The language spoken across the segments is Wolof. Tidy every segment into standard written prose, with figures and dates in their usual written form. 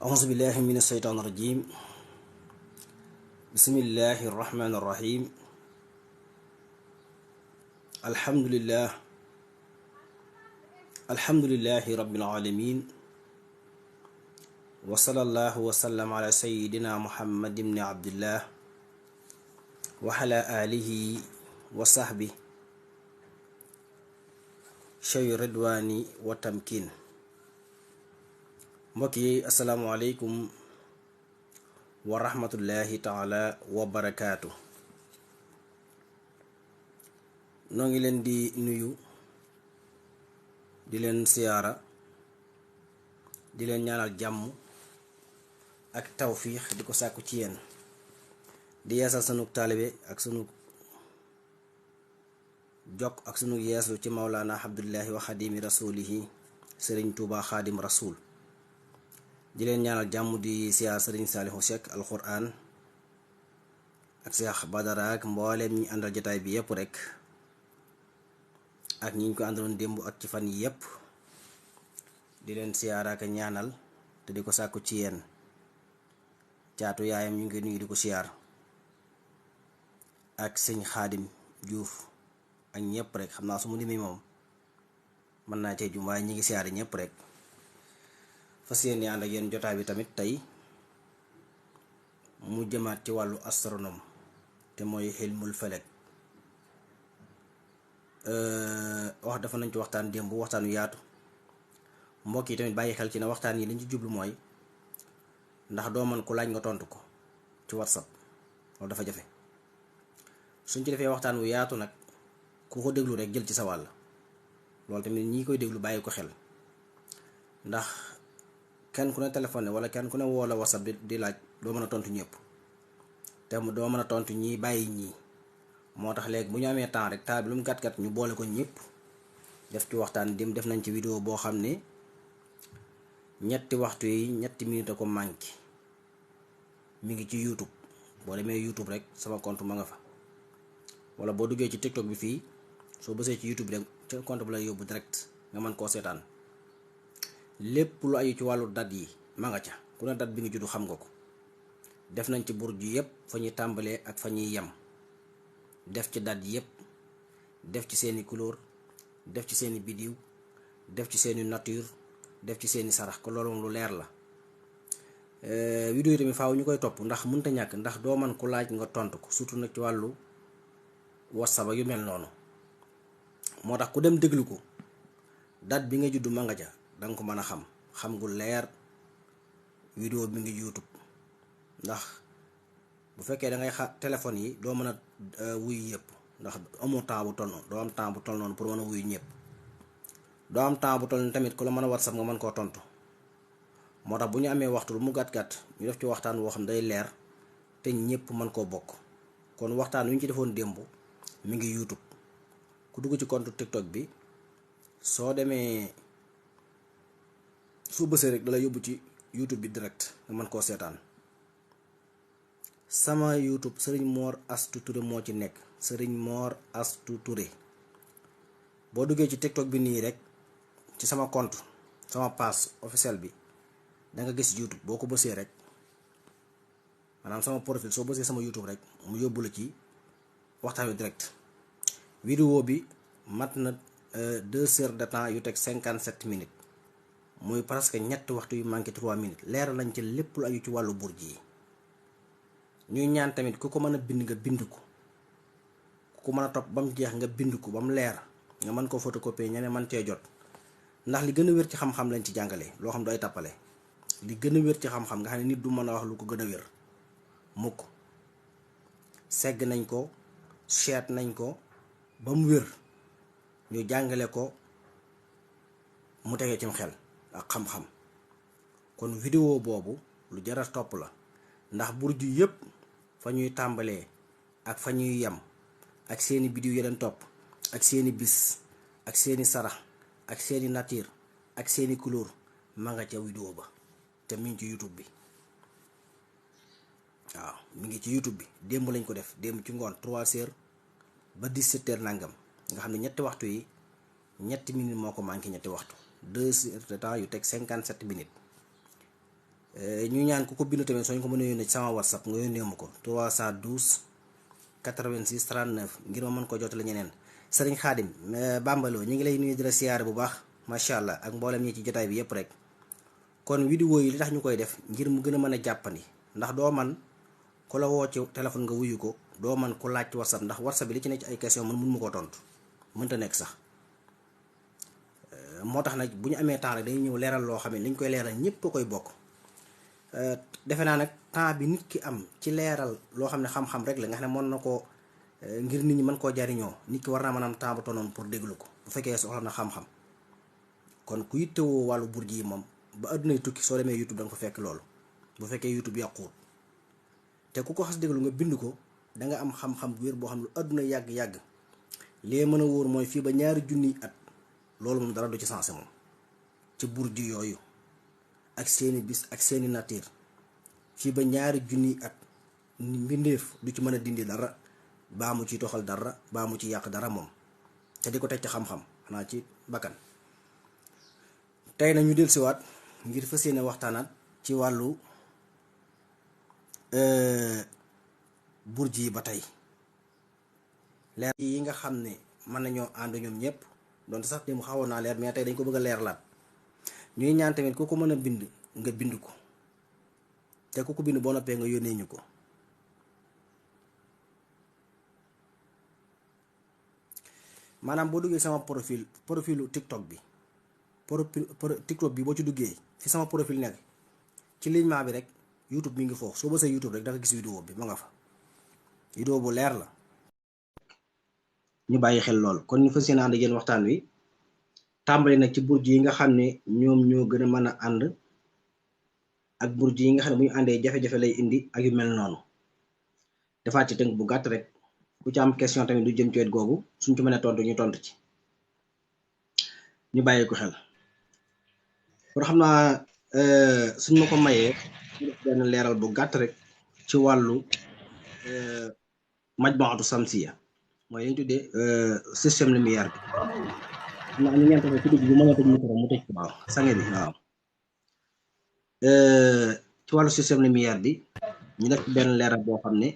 أعوذ بالله من الشيطان الرجيم. بسم الله الرحمن الرحيم. الحمد لله رب العالمين، وصلى الله وسلم على سيدنا محمد بن عبد الله وعلى آله وصحبه شوي الرضوان والتمكين. mbokk yi asalaamualeykum wa rahmatullahi taala wa barakaatu. noo ngi leen di nuyu, di leen siyaara, di leen ñaanal jàmm ak tawfiix di ko sàkku ci yéen, di yeesal sunu taalibe ak sunu jokk ak sunu yeeslu ci mawlaana abdullahi wa xadimi rasulihi sëriñ Tuuba xaadim rasul. di leen ñaanal jàmm, di siyaar sëriñ Saalihu Sekk alquran ak Seex Badara ak mbooleem ñi àndal jotaay bi yépp rek, ak ñi ñu ko àndaloon démb ak ci fan yi yépp. di leen siyaar ak ñaanal te di ko sàkku ci yéen. caatu yaayam ñu ngi nuyu di ko siyaar, ak sëñ Xaadim Juuf ak ñépp rek. xam naa su mu limee moom mën naa cee jum, waaye ñi ngi siyaar ñépp rek. fas yéene ànd ak yéen jotaay bi tamit tey mu jëmaat ci wàllu astronome te mooy xilmul felek. wax dafa nañ ci waxtaan démb, waxtaan wu yaatu. mbokk yi tamit bàyyi xel ci ne waxtaan yi liñ ci jublu mooy ndax doo mën ku laaj nga tontu ko ci whatsapp, loolu dafa jafe. suñ ci defee waxtaan wu yaatu nag ku ko déglu rek jël ci sa wàll. loolu tamit ñi koy déglu bàyyi ko xel, ndax kenn ku ne téléphoné wala kenn ku ne woo la whatsapp di laaj, doo mën a tontu ñëpp te doo mën a tontu ñii bàyyi ñii. moo tax léegi bu ñu amee temps rek temps bi lu mu gàtt-gàtt ñu boole ko ñëpp def ci waxtaan. def nañ ci vidéo boo xam ne ñetti waxtu yi ñetti minute a ko manqué. mi ngi ci YouTube, boo demee YouTube rek sama compte ma nga fa, wala boo duggee ci TikTok bi fii soo bësee ci YouTube rek ca compte bi lay yóbbu direct nga mën koo seetaan. lépp lu aju ci wàllu dat yi ma nga ca. ku ne dat bi nga juddu xam nga ko. def nañ ci burju yépp fa ñuy tàmbalee ak fa ñuy yem, def ci dat yépp, def ci seeni couleur, def ci seeni bidiw, def ci seeni nature, def ci seeni sarax. ko loolu moom lu leer la. vidéo yi tamit faaw ñu koy topp ndax mënta ñàkk, ndax doo man ku laaj nga tontu ko, surtout nag ci wàllu whatsapp yu mel noonu. moo tax ku dem déglu ko, dat bi nga juddu ma nga ca, danga ko mën a xam gu leer. vidéo bi ngi YouTube, ndax bu fekkee da ngay téléphone yi doo mën a wuyu yëpp, ndax amoo temps bu toll noonu, doo am temps bu toll noonu pour mën a wuyu ñëpp. doo am temps bu toll noonu tamit ku la mën a whatsapp nga mën koo tontu. moo tax bu ñu amee waxtu lu mu gàtt-gàtt ñu def ci waxtaan woo xam day leer te ñëpp mën koo bokk. kon waxtaan wi ñu ci defoon démb mi ngi YouTube. ku dugg ci compte TikTok bi soo demee su bësee rek dala yóbbu ci YouTube bi direct nga mën koo seetaan. sama YouTube Serigne Mor Astou Touré moo ci nekk, Serigne Mor Astou Touré. boo duggee ci TikTok bi nii rek ci sama compte, sama page officiel bi da nga gis YouTube. boo ko bësee rek maanaam sama profil, soo bësee sama YouTube rek mu yóbbu la ci waxtaan wi direct. vidéo bi mat na 2 heures de temps yu teg 57 minutes, muy presque ñetti waxtu yu manqué 3 minutes. leeral lañ ci lépp lu aju ci wàllu burj yi. ñuy ñaan tamit ku ko mën a bind nga bind ko, ku ko mën a topp ba mu jeex nga bind ko ba mu leer, nga mën koo photocopier ñeneen mën cee jot. ndax li gën a wér ci xam-xam lañ ci jàngale, loo xam du ay tàppale. li gën a wér ci xam-xam nga xam ne nit du mën a wax lu ko gën a wér mukk. segg nañ ko, seet nañ ko ba mu wér, ñu jàngale ko mu tegee cim xel ak xam-xam. kon vidéo boobu lu jar a topp la, ndax burju yépp fa ñuy tàmbalee ak fa ñuy yem, ak seeni bidiw yeneen topp, ak seeni bis, ak seeni sarax, ak seeni nature, ak seeni couleur, ma nga ca vidéo ba. te mi ngi ci YouTube bi. waaw mi ngi ci YouTube bi. démb lañ ko def, démb ci ngoon 3 heures ba 17 heures nangam, nga xam ne ñetti waxtu yi ñetti minutes moo ko manqué. ñetti waxtu 2 heures de temps yu teg 57 minutes. ñu ñaan ku ko bind tamit soo ñu ko mën a yónnee ci sama whatsapp nga yónnee ma ko 312 86 39 ngir ma mën ko jotale ñeneen. Sëriñ Xaadim Bambaloo ñu ngi lay nuyu di la siyaare bu baax macha allah ak mboolem ñi ci jotaay bi yépp rek. kon vidéo yi li tax ñu koy def ngir mu gën a mën a jàppandi ndax doo man ku la woo ci téléphone nga wuyu ko, doo man ku laaj ci whatsapp ndax whatsapp bi li ci nekk ci ay question man mun ma koo tontu mënta nekk sax. moo tax nag bu ñu amee temps rek dañuy ñëw leeral loo xam ne liñ koy leeral ñépp a koy bokk. defe naa nag temps bi nit ki am ci leeral loo xam ne xam-xam rek la nga xam ne mën na koo ngir nit ñi mën koo jariñoo, nit ki war naa mën a am temps bu tonoon pour déglu ko bu fekkee soxla na xam-xam. kon ku yittewoo wàllu burji yi moom ba addunay tukki soo demee YouTube da nga ko fekk loolu bu fekkee YouTube yàquwut te ku ko xas déglu nga bind ko da nga am xam-xam bu wér boo xam ne lu adduna yàgg-yàgg lee mën a wóor mooy fii ba ñaari junniy at loolu moom dara du ci sensé moom ci burji yooyu ak seeni bis ak seeni nature fii ba ñaari junniy at mbindeef du ci mën a dindi dara baa mu ciy toxal dara baa mu ci yàq dara moom te di ko teg ci xam-xam xanaa ci bakkan. tey na ñu dellusiwaat ngir fas yéene waxtaanaat ci wàllu burji yi ba tey leer yi nga xam ne mën nañoo ànd ñoom ñëpp donte sax dem xawoon naa leer mais tey dañ ko bëgg a leerlaat. ñuy ñaan tamit ku ko mën a bind nga bind ko te ku ko bind boo noppee nga yónnee ñu ko. maanaam boo duggee sama profilu TikTok bi TikTok bi boo ci duggee fi sama profil nekk ci lignement bi rek YouTube mi ngi foofu soo bësee YouTube rek da nga gis vidéo bi ma nga fa. vidéo bu leer la. ñu bàyyi xel lool kon ñu fas yéene ànd ak yéen waxtaan wi tàmbali nag ci burji yi nga xam ne ñoom ñoo gën a mën a ànd ak burji yi nga xam ne bu ñu àndee jafe-jafe lay indi ak yu mel noonu. defaat ci tënk bu gàtt rek ku ci am question tamit du jëm ci wet googu suñ ci mënee tontu ñu tontu ci ñu bàyyi ko xel. kon xam naa suñ ma ko mayee benn leeral bu gàtt rek ci wàllu majmuatu samsiya mooy lañ tuddee système lumière bi. xam naa ñu ñeent ci digg bi mën a tëj micro mu tëj ko waaw sange bi waaw. ci wàllu système lumière bi ñu def benn leeral boo xam ne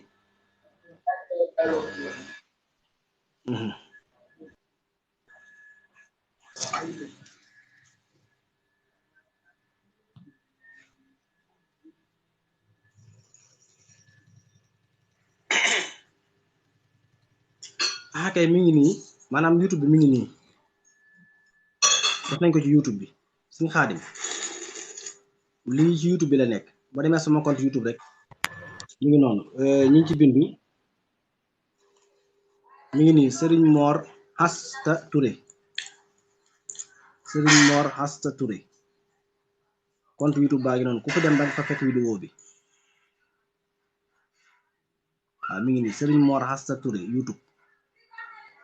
kay mi ngi nii maanaam YouTube bi mi ngi nii def nañ ko ci YouTube bi suñu Xaadim lii ci YouTube bi la nekk boo demee sama compte YouTube rek mi ngi noonu ñi ngi ci bind mi ngi nii Serigne Mor Asta Touré Serigne Mor Asta Touré compte YouTube baa ngi noonu ku ko dem danga fa fekk vidéo bi waaw mi ngi nii Serigne Mor Asta Touré YouTube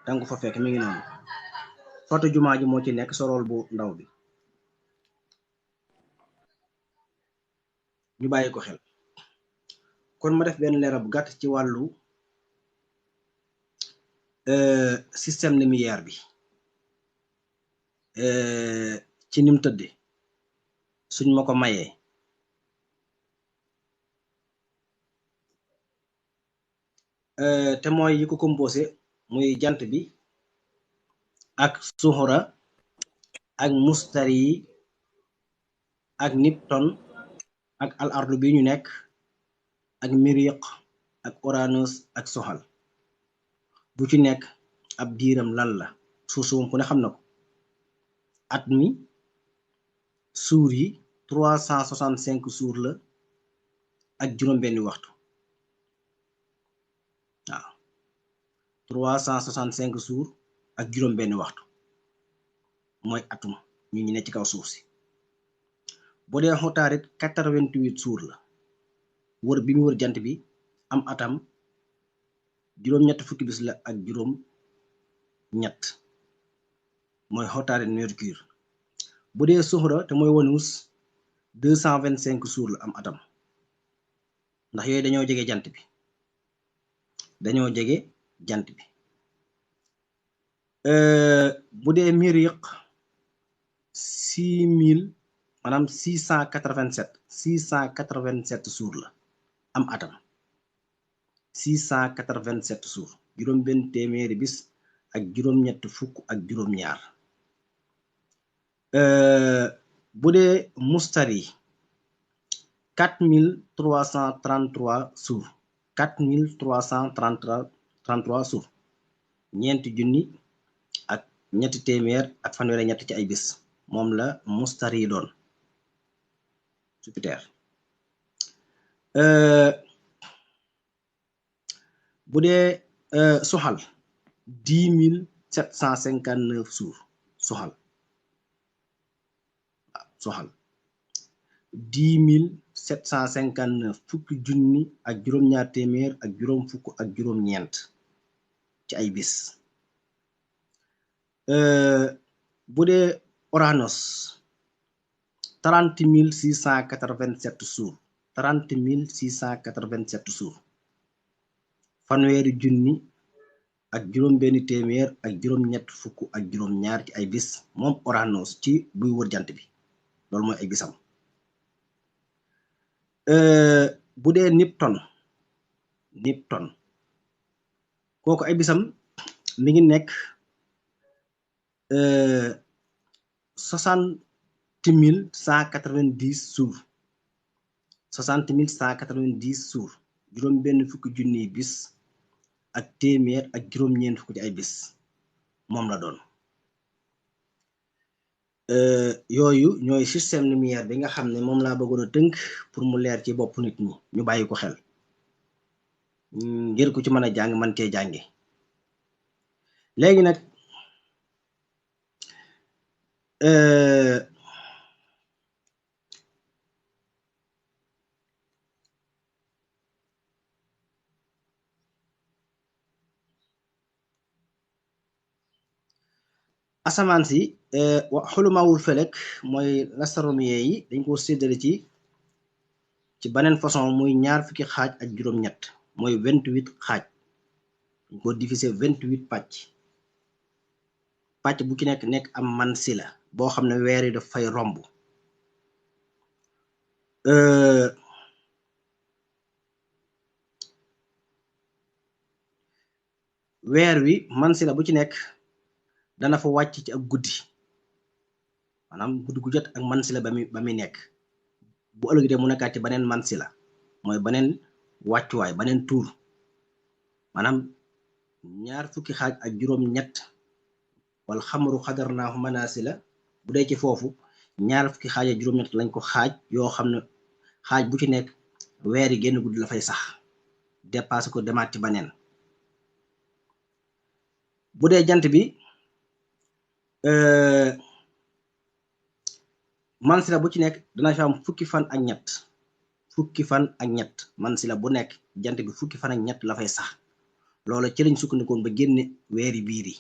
danga ko fa fekk mi ngi noonu photo jumaa ji moo ci nekk sorool bu ndaw bi ñu bàyyi ko xel. kon ma def benn leeral bu gàtt ci wàllu système lumière bi ci nim tëdde suñ ma ko mayee. te mooy yi ko composé muy jant bi ak suxura ak mustari ak Nipton ak al ardu bi ñu nekk ak miriq ak Uranus ak soxal bu ci nekk ab diiram lan la suusum ku ne xam na ko. at mi suur yi 365 suur la ak juróom-benni waxtu waaw 365 suur ak juróom-benni waxtu mooy atum ñu ne ci kaw suuf si. bu dee xotaarit 88 suur la wër bi mu wër jant bi am atam juróom-ñett fukki bis la ak juróom-ñett mooy xotaarit Mercure. bu dee suxra te mooy Wanus 225 suur la am atam ndax yooyu dañoo jege jant bi bu dee Miriq 6000 maanaam 687 jours la am atam 687 jours juróom benn téeméeri bis ak juróom-ñett fukk ak juróom-ñaar bu dee mustari 4333 jours 4333 jours ñeenti junni ak ñetti téeméer ak fanweeri ñett ci ay bis moom la mustari doon Jupiter bu dee soxal 10759 jours soxal 10759 fukki junni ak juróom-ñaar téeméer ak juróom fukk ak juróom-ñeent ci ay bis bu dee Uranus 30687 jours 30687 jours fanweeri junni ak juróom benn téeméer ak juróom-ñett fukk ak juróom-ñaar ci ay bis moom Uranus ci buy wër jant bi loolu mooy ay bisam bu dee Neptune kooku ay bisam mi ngi nekk 60190 jours 60190 jours juróom benn fukki junni bis ak téeméer ak juróom-ñeent fukk ci ay bis moom la doon yooyu ñooy système lumière bi nga xam ne moom laa bëggoon a tënk pour mu leer ci bopp nit ñi ñu bàyyi ko xel ngir ku ci mën a jàng man cee jànge léegi nag asamaan si xulumawul felek mooy astronomie yi dañ ko séddale ci beneen façon muy ñaar fukki xaaj ak juróom-ñett mooy 28 xaaj dañ ko diviser 28 pàcc bu ci nekk am mansila boo xam ne weer yi daf fay romb weer wi mansila bu ci nekk dana fa wàcc ci ak guddi maanaam guddi gu jot ak mansila ba muy nekk bu ëllëg de mu nekkaat ci beneen mansila mooy beneen wàccuwaay beneen tuur maanaam ñaar fukki xaaj ak juróom-ñett wal xamaru xadarnaahu manasila bu dee ci foofu ñaar fukki xaaj ak juróom-ñett lañ ko xaaj yoo xam ne xaaj bu ci nekk weer yi génn guddi la fay sax dépassé ko demaat ci beneen bu dee jant bi mansila bu ci nekk dana fi am fukki fan ak ñett mansila bu nekk jant bi fukki fan ak ñett la fay sax loola ci lañ sukkandikoon ba génne weeri biir yi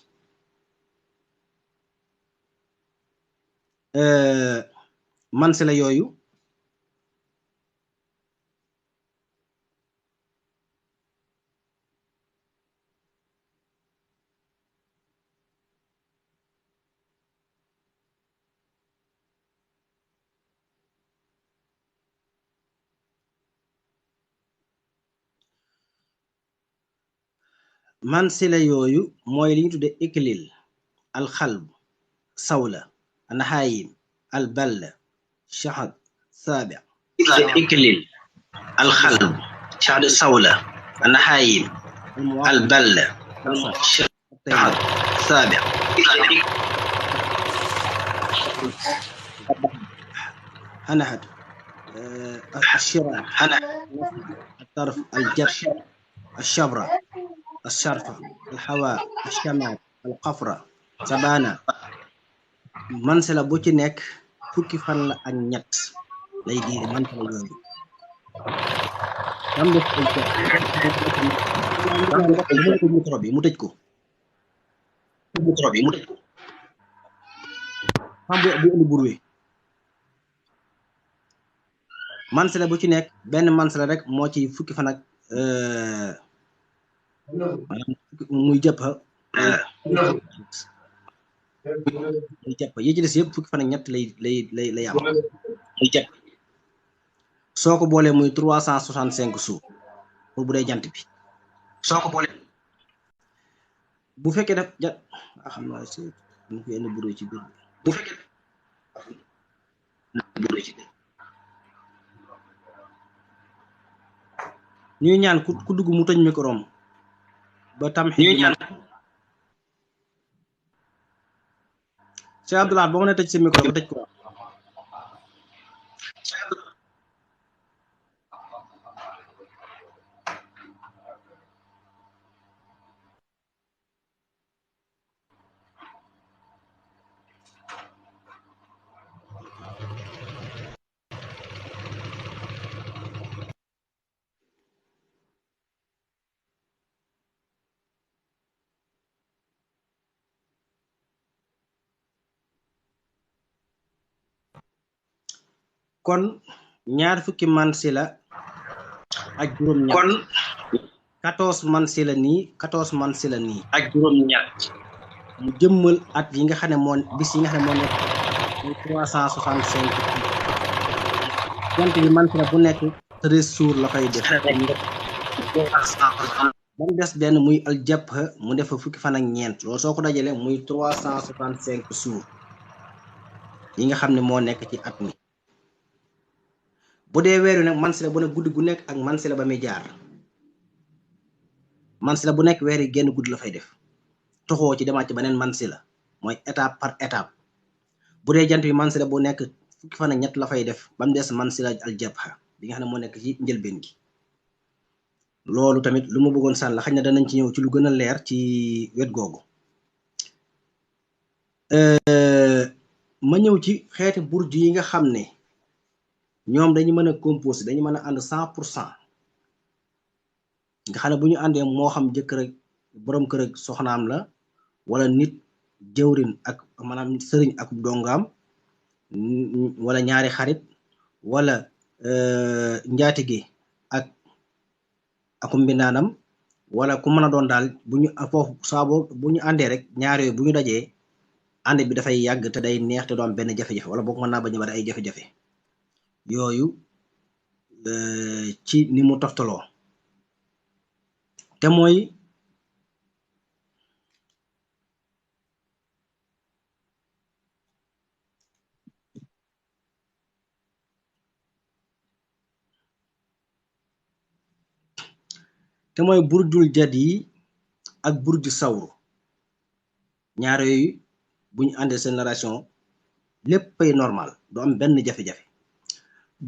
mansila yooyu mooy li ñu tudde iklil alxalb sawla naxaayim alball shahad saabi iklil alxalb shahad sawla naxaayim alball shahad saabi هنهد الشراء الطرف الجرش الشبرة الشرفة الحواء الشمال القفرة sabana mansila bu ci nekk fukki fan la ak ñett lay diiri mansila yooyu dam def micro bi mu tëj ko xam bu indi burwe mansila bu ci nekk benn mansila rek moo ci fukki fan ak muy jëpp yi ci des yëpp fukki fan ak ñett lay am soo ko boolee muy 365 jours pour bu dee jant bi soo ko boolee bu fekkee daf ja xam naa si mu ko yenn buru ci biir bu fekkee buru ci biir ñuy ñaan ku dugg mu tëj micro ba tam xit man Cheikh Abdoulaye boo mën a tëj sa micro ba tëj ko kon ñaar fukki man si la ak juróom ñett kon 14 man si la nii 14 man si la nii ak juróom ñett mu jëmmal at yi nga xam ne moo bis yi nga xam ne moo nekk 365 jant bi man si la bu nekk 13 jours la koy def ba mu des benn muy aljabha mu def fukki fan ak ñeent loolu soo ko dajalee muy 365 jours yi nga xam ne moo nekk ci at mi bu dee weer wi nag man si la bu nekk guddi gu nekk ak man si la ba muy jaar man si la bu nekk weer yi genn guddi la fay def toxoo ci demaat ci beneen man si la mooy étape par étape bu dee jant bi man si la bu nekk fukki fan ak ñett la fay def ba mu des man si la aljabha bi nga xam ne moo nekk ci njëlbeen gi loolu tamit lu ma bëggoon sànn la xëy na danañ ci ñëw ci lu gën a leer ci wet googu ma ñëw ci xeeti burju yi nga xam ne ñoom dañu mën a composé dañu mën a ànd 100% nga xam ne bu ñu àndee moo xam jëkkër ak borom kër ak soxnaam la wala nit jëwrin ak maanaam sëriñ ak dongaam wala ñaari xarit wala njaatige ak akum mbindaanam wala ku mën a doon daal bu ñu foofu saabo bu ñu àndee rek ñaar yooyu bu ñu dajee ànd bi dafay yàgg te day neex te du am benn jafe-jafe wala boog mën naa bañ a bari ay jafe-jafe yooyu ci ni mu toftaloo te mooy burjul jad yi ak burju sawru ñaar yooyu bu ñu àndee seen relation léppay normal du am benn jafe-jafe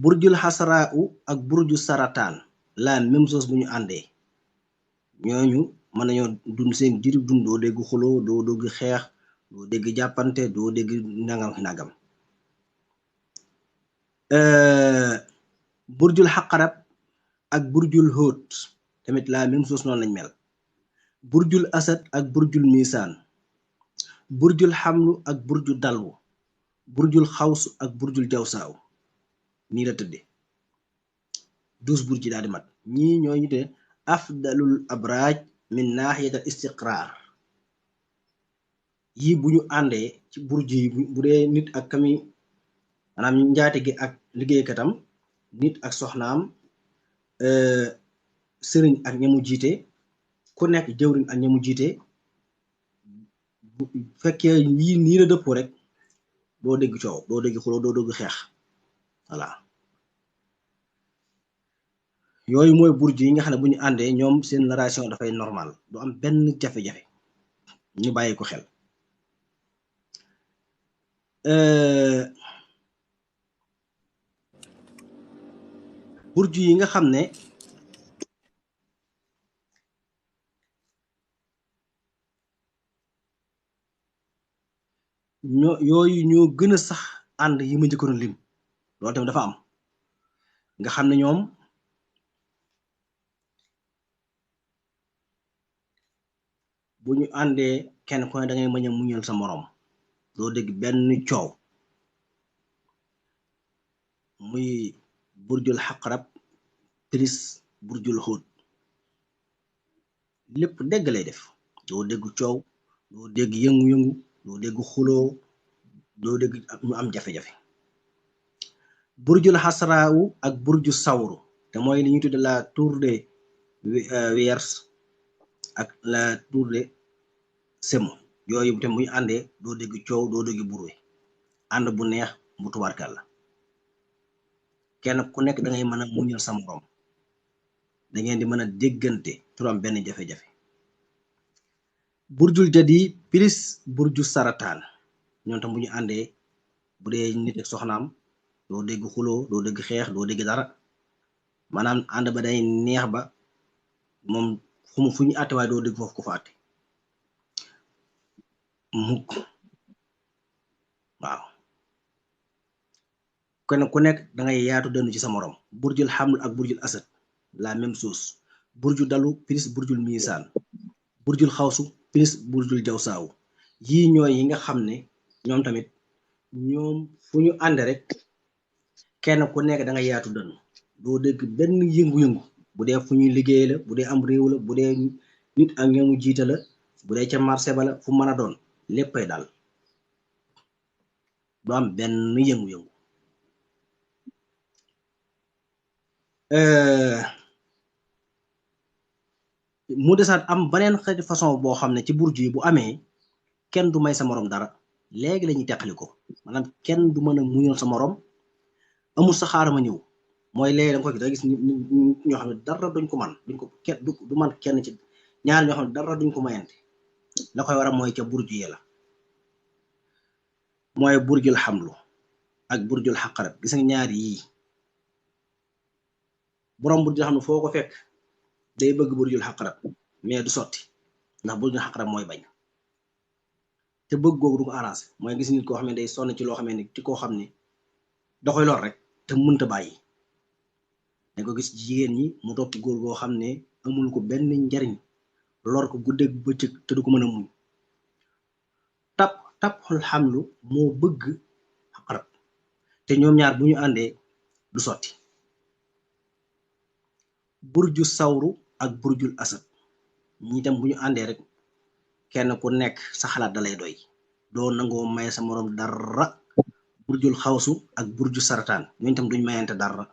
burjul xasraa u ak burju sarataan la même chose bu ñu àndee ñooñu mën nañoo dund seen jiru dund doo dégg xuloo doo dégg xeex doo dégg jàppante doo dégg nangam burjul xaqarab ak burjul hóot tamit la même chose noonu lañ mel burjul asad ak burjul misaan burjul xamlu ak burjul dalwu burjul xawsu ak burjul jawsaaw nii la tëdde 12 burji daal di mat ñii ñoo ñu te afdalul abraaj min naaxiyatal istiqraar yi bu ñu àndee ci burji yi bu dee nit ak kami maanaam njaate gi ak liggéeykatam nit ak soxnaam sëriñ ak ñamu jiite ku nekk jëwriñ ak ñamu jiite bu fekkee yii nii la dëppoo rek doo dégg coow doo dégg xuloo doo dégg xeex voilà yooyu mooy burju yi nga xam ne bu ñu àndee ñoom seen relation dafay normal du am benn jafe-jafe ñu bàyyi ko xel burju yi nga xam ne yooyu ñoo gën a sax ànd yi ma njëkkoon lim loolu tamit dafa am nga xam ne ñoom bu ñu àndee kenn ku ne da ngay mën a muñal sa moroom doo dégg benn coow muy burjul xaqarab plus burjul xóot lépp dégg lay def doo dégg coow doo dégg yëngu-yëngu doo dégg xuloo doo dégg ñu am jafe-jafe burjul xasraawu ak burju sawru te mooy li ñuy tudde la tour de Wiertz ak la tour de Semo yooyu te muy àndee doo dégg coow doo dégg burwe ànd bu neex bu tubaarkal la kenn ku nekk da ngay mën a muñal sa morom da ngeen di mën a déggante tur am benn jafe-jafe. burjul jadi pilis burju sarataan ñoom tam bu ñu àndee bu dee nit ak soxnaam doo dégg xuloo doo dégg xeex doo dégg dara maanaam ànd ba day neex ba moom fu ñu àtte waaye doo dégg foofu ko fa àtte mukk waaw kenn ku nekk dangay yaatu dënn ci sa morom. burjul xaml ak burjul asad la même chose burju dalu pilis burjul miisaan burjul xawsu pilis burjul jawsaawu yii ñooy yi nga xam ne ñoom tamit ñoom fu ñu ànd rek kenn ku nekk da nga yaatu dënn doo dégg benn yëngu-yëngu bu dee fu ñuy liggéey la bu dee am réew la bu dee nit ak ñamu jiite la bu dee ca marché ba la fu mën a doon léppay daal du am benn yëngu-yëngu. mu desaat am beneen xeeti façon boo xam ne ci burju yi bu amee kenn du may sa morom dara léegi lañuy teqali ko maanaam kenn du mën a muñal sa morom amul sa xaarama ñëw mooy léegi da nga ko gis ñoo xam ne dara duñ ko man duñ ko kenn du man kenn ci ñaar ñoo xam ne dara duñ ko mayante la koy waral mooy ca burju yi la mooy burjul xamlu ak burjul xaqarab gis nga ñaar yii borom burjul xamlu foo ko fekk day bëgg burjul xaqarab mais du sotti ndax burjul xaqarab mooy bañ te bëgg googu du ko arrangé mooy gis nit koo xam ne day sonn ci loo xam ne ci koo xam ne da koy lor rek te mënta bàyyi da ko gis jigéen ñi mu topp góor goo xam ne amul ko benn njariñ lor ko guddeeg bëccëg te du ko mën a muñ tapxul xamlu moo bëgg xaqarab te ñoom ñaar bu ñu àndee du sotti. burju sawru ak burjul asad ñi tam bu ñu àndee rek kenn ku nekk sa xalaat dalay doy doo nangoo may sa moroom dara. burjul xawsu ak burju sarataan ñooñu tam duñ mayante dara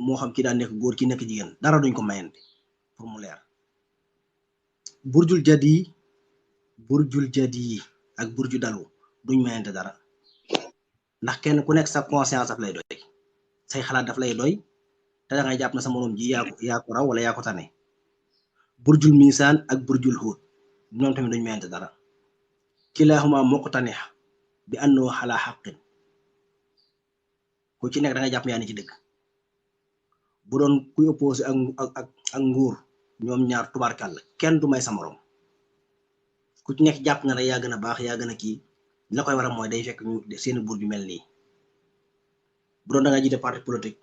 moo xam ki daa nekk góor ki nekk jigéen dara duñ ko mayante pour mu leer. burjul jadi ak burju dalu duñ mayante dara ndax kenn ku nekk sa conscience daf lay doy say xalaat daf lay doy te da ngay jàpp na sa moroom ji yaa ko raw wala yaa ko tane. burjul miisaan ak burjul xuut ñoom tamit duñ mayante dara kilaaxuma muqtanex bi àndoo xalaa xaqin ku ci nekk da ngay jàpp yaa ni ci dëgg bu doon kuy opposé ak nguur ñoom ñaar tubaarkàll kenn du may sa morom ku ci nekk jàpp na ne yaa gën a baax yaa gën a kii la koy waral mooy day fekk ñu seeni buur ju mel nii. bu doon da nga jiite parti politique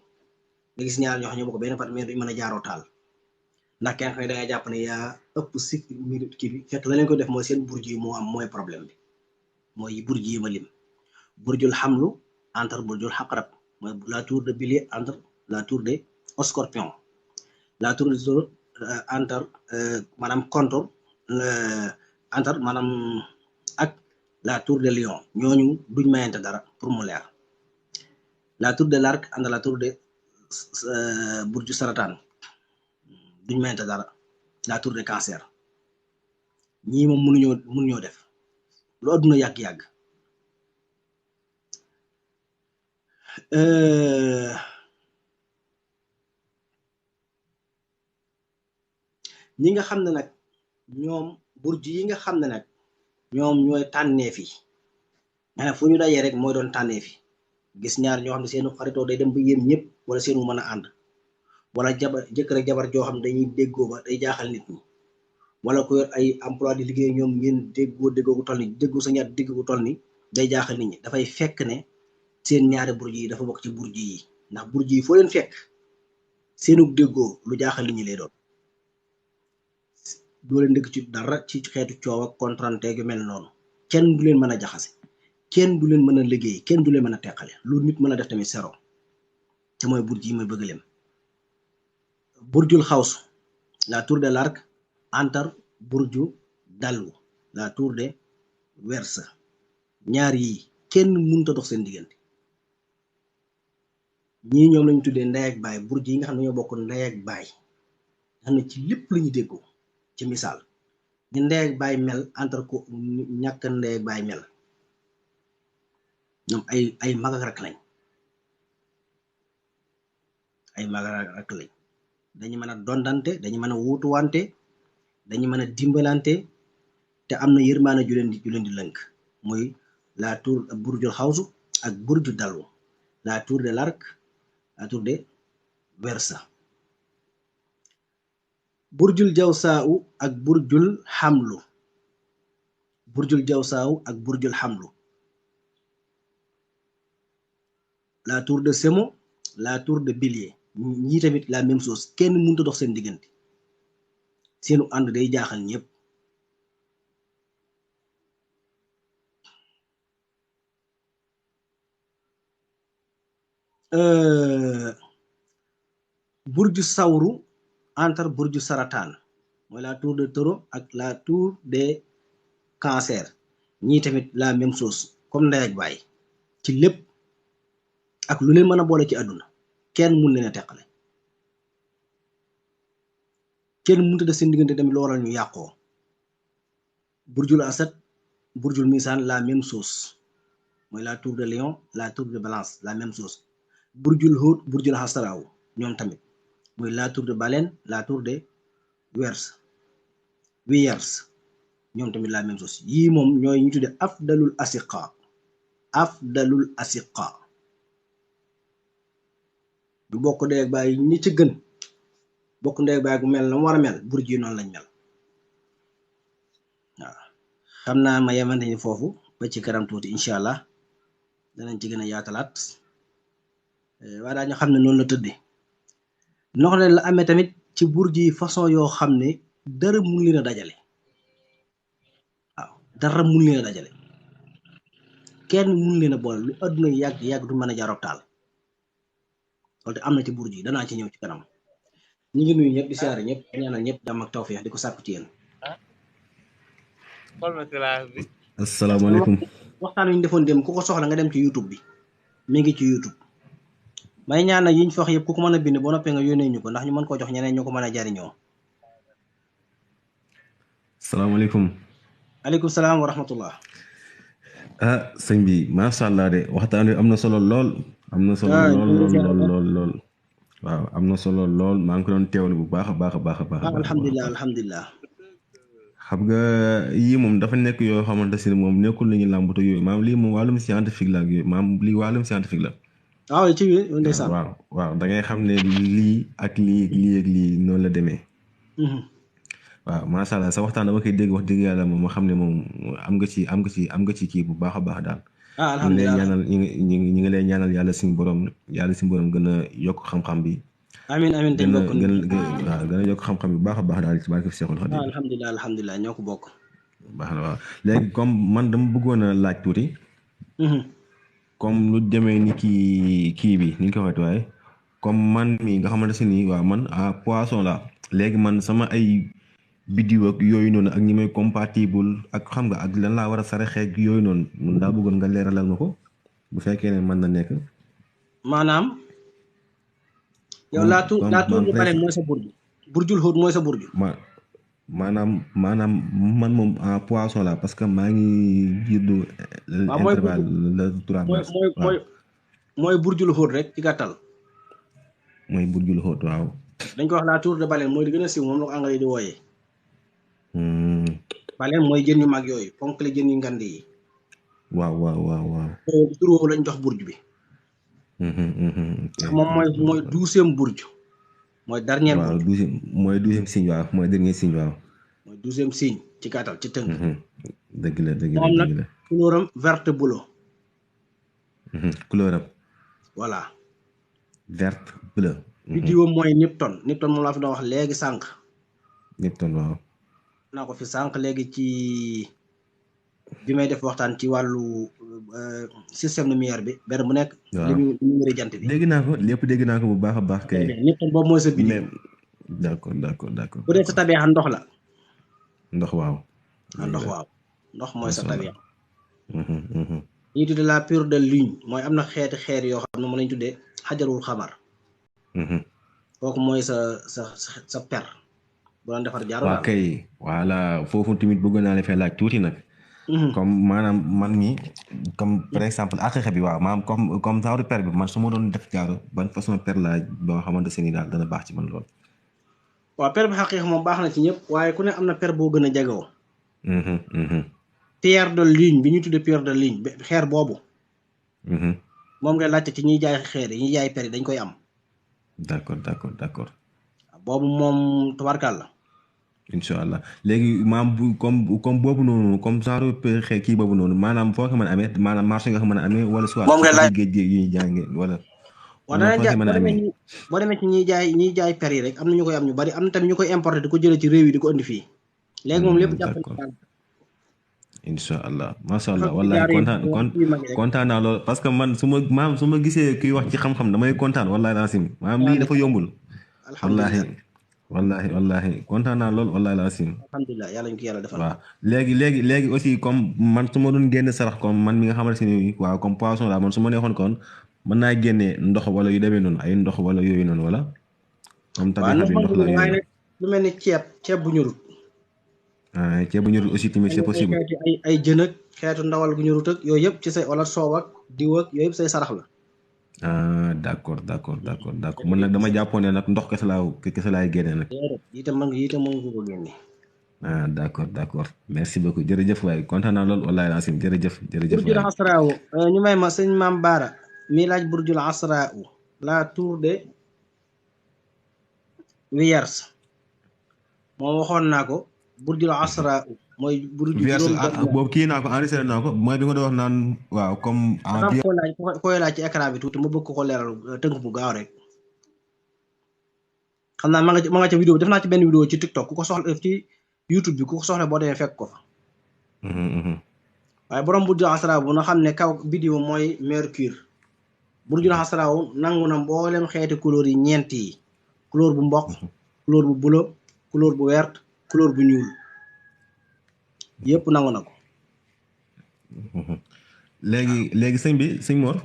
nga gis ñaar ñoo xam ñoo bokk benn parti mais duñ mën a jaaroo taal ndax kenn xam ne da ngay jàpp ne yaa ëpp si kii bi fekk la leen ko def mooy seen burj yi moo am mooy problème bi mooy burj yi ma lim. burjul xamlu entre burjul xaqarab mooy la tour de Bélier entre la tour de Scorpion la tour de Taureau entre maanaam contre entre maanaam ak la tour de Lion ñooñu duñ mayante dara pour mu leer. la tour de l'Arc entre la tour de burju sarataan duñ mayante dara. la tour de Cancer ñii moom mënuñoo def lu àdduna yàgg-yàgg. ñi nga xam ne nag ñoom burju yi nga xam ne nag ñoom ñooy tànneef yi maanaam fu ñu dajee rek mooy doon tànneef yi gis ñaar ñoo xam ne seenu xaritoo day dem ba yéem ñëpp wala seenu mën a ànd wala jëkkër ak jabar joo xam ne dañuy déggoo ba day jaaxal nit ñi wala ku yor ay emploi di liggéey ñoom ngeen déggoo gu toll ni déggoo sa ñaar dégg gu toll ni day jaaxal nit ñi dafay fekk ne seen ñaari burju yi dafa bokk ci burju yi ndax burju yi foo leen fekk seenu déggoo lu jaaxal nit ñi lay doon doo leen dëkk ci dara ci xeetu coow ak kontrante yu mel noonu kenn du leen mën a jaxase kenn du leen mën a liggéey kenn du leen mën a teqale lu nit mën a def tamit sero te mooy burju yi may bëgg leen. burjul xawsu la tour de l'Arc entre burju dalu la tour de Wiertz ñaar yi kenn mënut a dox seen diggante ñii ñoom lañu tuddee ndey ak baay burj yi nga xam ne ñoo bokk ndey ak baay nga xam ne ci lépp la ñu déggoo ci misaal ni ndey ak baay mel entre ko ñàkk ndey ak baay mel ñoom ay mag ak rak lañ ay mag ak rak lañ dañu mën a dondante dañu mën a wuutuwante dañu mën a dimbalante te am na yërmaane ju leen di lënk muy la tour burjul xawsu ak burju dalu la tour de l'arc la tour de Versa burjul jawsaaw ak burjul xamlu burjul jawsaaw ak burjul xamlu la tour de Semo la tour de Bélier ñii tamit la même chose kenn mënut a dox seen diggante seenu ànd day jaaxal ñëpp burju sawru entre burju Sarataan mooy la tour de Taureau ak la tour de Cancer ñii tamit la même chose comme ndey ak baay ci lépp ak lu leen mën a boole ci àdduna kenn mun leen a teqale kenn mënut a def seen diggante tamit looral ñu yàqoo burjul Asad burjul Misaan la même chose mooy la tour de Lion la tour de Balance la même chose burjul Hut burjul Xasaraaw ñoom tamit mooy la tour de Baleine la tour de Wiyers ñoom tamit la même chose yii moom ñooy ñu tudde afdalul asiqa du bokk ndey ak baay ñi ci gën bokk ndey ak baay gu mel na mu war a mel burj yi noonu lañ mel waaw xam naa ma yemante ni foofu ba ci kanam tuuti incha allah danañ ci gën a yaatalaat waaye daa ñu xam ne noonu la tëddee noonu la amee tamit ci burj yi façon yoo xam ne dara mun leen a dajale waaw dara mun leen a dajale kenn mun leen a boole lu adduna yàgg du mën a jarob taal loolu te am na ci burj yi danaa ci ñëw ci kanam ñu ngi nuyu ñëpp di siyaare ñëpp ñaanal ñëpp jàmm ak tawfeex di ko sàkku ci yéen. asalaamaaleykum. waxtaan wi ñu defoon dem ku ko soxla nga dem ci YouTube bi mi ngi ci YouTube may ñaanal yiñ fi wax yëpp ku ko mën a bind boo noppee nga yónnee ñu ko ndax ñu mën koo jox ñeneen ñu ko mën a jariñoo. salaamaaleykum. aleykum salaam wa rahmatullah. sëñ bi macha allah de waxtaan wi am na solo lool. am na solo lool. waaw am na solo lool maa ngi ko doon teewlu bu baax a baax. alhamdulilah. xam nga yii moom dafa nekk yoo xamante si moom nekkul nañu làmbatu yooyu maam lii moom wàllum scientifique la ak yooyu maam lii wàllum scientifique la. waaw ci biir ndeysaan. waaw da ngay xam ne lii ak lii noonu la demee. waaw macha allah sa waxtaan dama koy dégg wax dëgg yàlla moom ma xam ne moom am nga ci kii bu baax a baax daal. alhamdulilah ñu ngi lay ñaanal yàlla suñu borom gën a yokk xam-xam bi. amiin dañ bokk gën a yokk xam-xam bi bu baax a baax daal ci barke Seexul Xadiim. alhamdulilah ñoo ko bokk. baax na waaw léegi comme man dama bëggoon a laaj tuuti. comme lu demee ni kii bi ni ñu ko waxee waaye comme man mi nga xamante si ni waaw man poisson la léegi man sama ay biddiw ak yooyu noonu ak ñi may compatible ak xam nga ak lan laa war a saraxeeg yooyu noonu mun daa bëggoon nga leeralal ma ko bu fekkee ne mën na nekk. maanaam. yow laa tuur bu Baleine mooy sa burju. burjul Hut mooy sa burju. maanaam man moom poisson la parce que maa ngi juddu. intervalle le 3 mars mooy burjul Hut rek ci gàttal. mooy burjul Hut waaw. dañ ko wax la tour de Baleine mooy di gën a siiw moom la ko anglais di wooyee. Baleine mooy jën yu mag yooyu ponk la jën yu ngand yi. waaw. tur woowu lañ jox burj bi. moom mooy 12e burj. mooy dernier burj. mooy 12e signe waaw mooy dernier signe waaw. mooy 12e signe ci gàttal ci tënk. dëgg la. moom nag couleuram verte bleu. couleuram. voilà. verte bleu. biddiwam mooy Nipton moom laa fi doon wax léegi sànq. Nipton waaw. naa ko fi sànq léegi ci bi may def waxtaan ci wàllu système lumière bi benn bu nekk. waaw li mu wëri jant bi. dégg naa ko lépp dégg naa ko bu baax a baax kay. Nipton boobu mooy sa biddiw. d'accord. bu dee sa tabiya ndox la. ndox waaw. ndox mooy sa tabiya. ñuy tuddee la pierre de lune mooy am na xeeti xeer yoo xam ne moom lañ tuddee xajarul xamar kooku mooy sa per bu doon defar jaaro waa daal. kay voilà foofu tamit bëgg naa la fee laaj tuuti nag comme maanaam man mi comme par exemple aqiqa bi waaw maanaam comme genre per bi man su ma doon def jaaro ban façon per laa boo xamante se ni daal dana baax ci man lool. waaw per bi xaqiiqa moom baax na ci ñëpp waaye ku ne am na per boo gën a jagoo. pierre de lune bi ñu tuddee pierre de lune xeer boobu. moom ngay laajte ci ñiy jaay xeer yi ñiy jaay per yi dañ koy am. d'accord. boobu moom tubarkal la. incha allah léegi maam bu comme boobu noonu comme genre kii boobu noonu maanaam foo ko mën a amee maanaam marché nga ko mën a amee wala soit moom ngay laaj géej gi ñuy jànge wala. waaw boo demee ci ñiy jaay per yi rek am na ñu koy am ñu bari am na tamit ñu koy importer di ko jëlee ci réew yi di ko indi fii. léegi moom lépp jàpp incha allah macha allah wallahi kontaan naa lool parce que man su ma gisee kuy wax ci xam-xam damay kontaan wallahi laasim maanaam lii dafa yombul. wallahi kontaan naa lool wallahi laasim. alhamdulilah yàlla ñu ko yàlla defal. waaw léegi aussi comme man su ma doon génne sarax comme man mi nga xamante ne waaw comme poisson la man su ma neexoon kon mën naa génne ndox wala yu demee noonu ay ndox wala yooyu noonu wala. comme tamit ndox la yooyu lu mel ni ceeb bu ñorut. ceeb bu ñorut aussi tamit c'est possible. ay jën ak xeetu ndawal gu ñorut ak yooyu yëpp ci say wala soow ak diw ak yooyu yëpp say sarax la. d'accord man nag dama jàppoon ne nag ndox kese laay génne nag. itam mën nga ko génne. d'accord merci beaucoup jërëjëf waaye kontaan naa lool wallahi laasim jërëjëf. burjul asraaw ñu may ma sëñ Maam Baara mi laaj burjul asraaw la tour de Vierge moom waxoon naa ko burjul asraaw mooy burju boobu kii naa ko enregistré naa ko mooy bi nga doon wax naan waaw comme koy laaj ci écran bi tuuti ma bëgg ko leeral tënk bu gaaw rek xam naa ma nga ca vidéo def naa ci benn vidéo ci TikTok ku ko soxla ci YouTube bi ku ko soxla boo demee fekk ko fa waaye borom burjul asraaw bu na xam ne kaw vidéo mooy mercure burjul asraaw nangu na mboolem xeeti couleur yi ñeent yi couleur bu mboq couleur bu bleu couleur bu vert couleur bu ñuul yëpp nangu na ko. léegi sëñ Mor.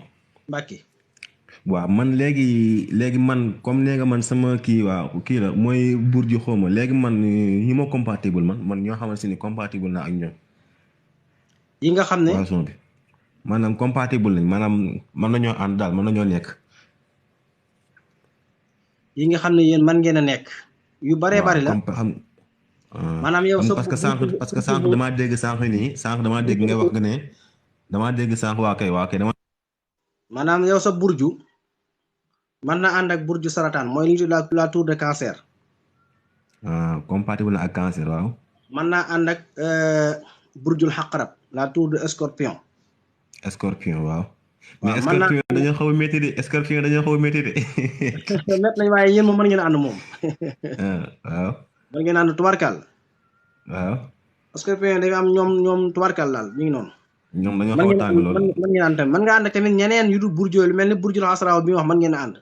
Mbacke. waaw man léegi man comme nee nga man sama kii la mooy burju xawma léegi man ñi ma compatible man ñoo xamante ni compatible na ak ñoom. yi nga xam ne poisson bi maanaam compatible nañ maanaam mën nañoo ànd daal mën nañoo nekk. yi nga xam ne yéen man ngeen a nekk. yu baree bari la maanaam yow parce que sànq damaa dégg sànq nga wax nga ne damaa dégg sànq waa kay dama. maanaam yow sa burju mën na ànd ak burju sarataan mooy li ñu tudd la tour de cancer. compatible na ak cancer waaw. mën naa ànd ak burjul xaqarab la tour de scorpion. waaw. mais scorpion dañoo xaw a métti de scorpion dañoo xaw a métti de. métti nañ waaye yéen moom mën ngeen ànd moom. waaw. mën ngeen ànd tubarkal. waaw. scorpion dañu am ñoom tubarkal daal ñu ngi noonu. ñoom dañoo xaw a tàng loolu mën ngeen ànd tamit mën nga ànd tamit ñeneen yu dul burju lu mel ni burjul asraaw bi wax mën ngeen a ànd.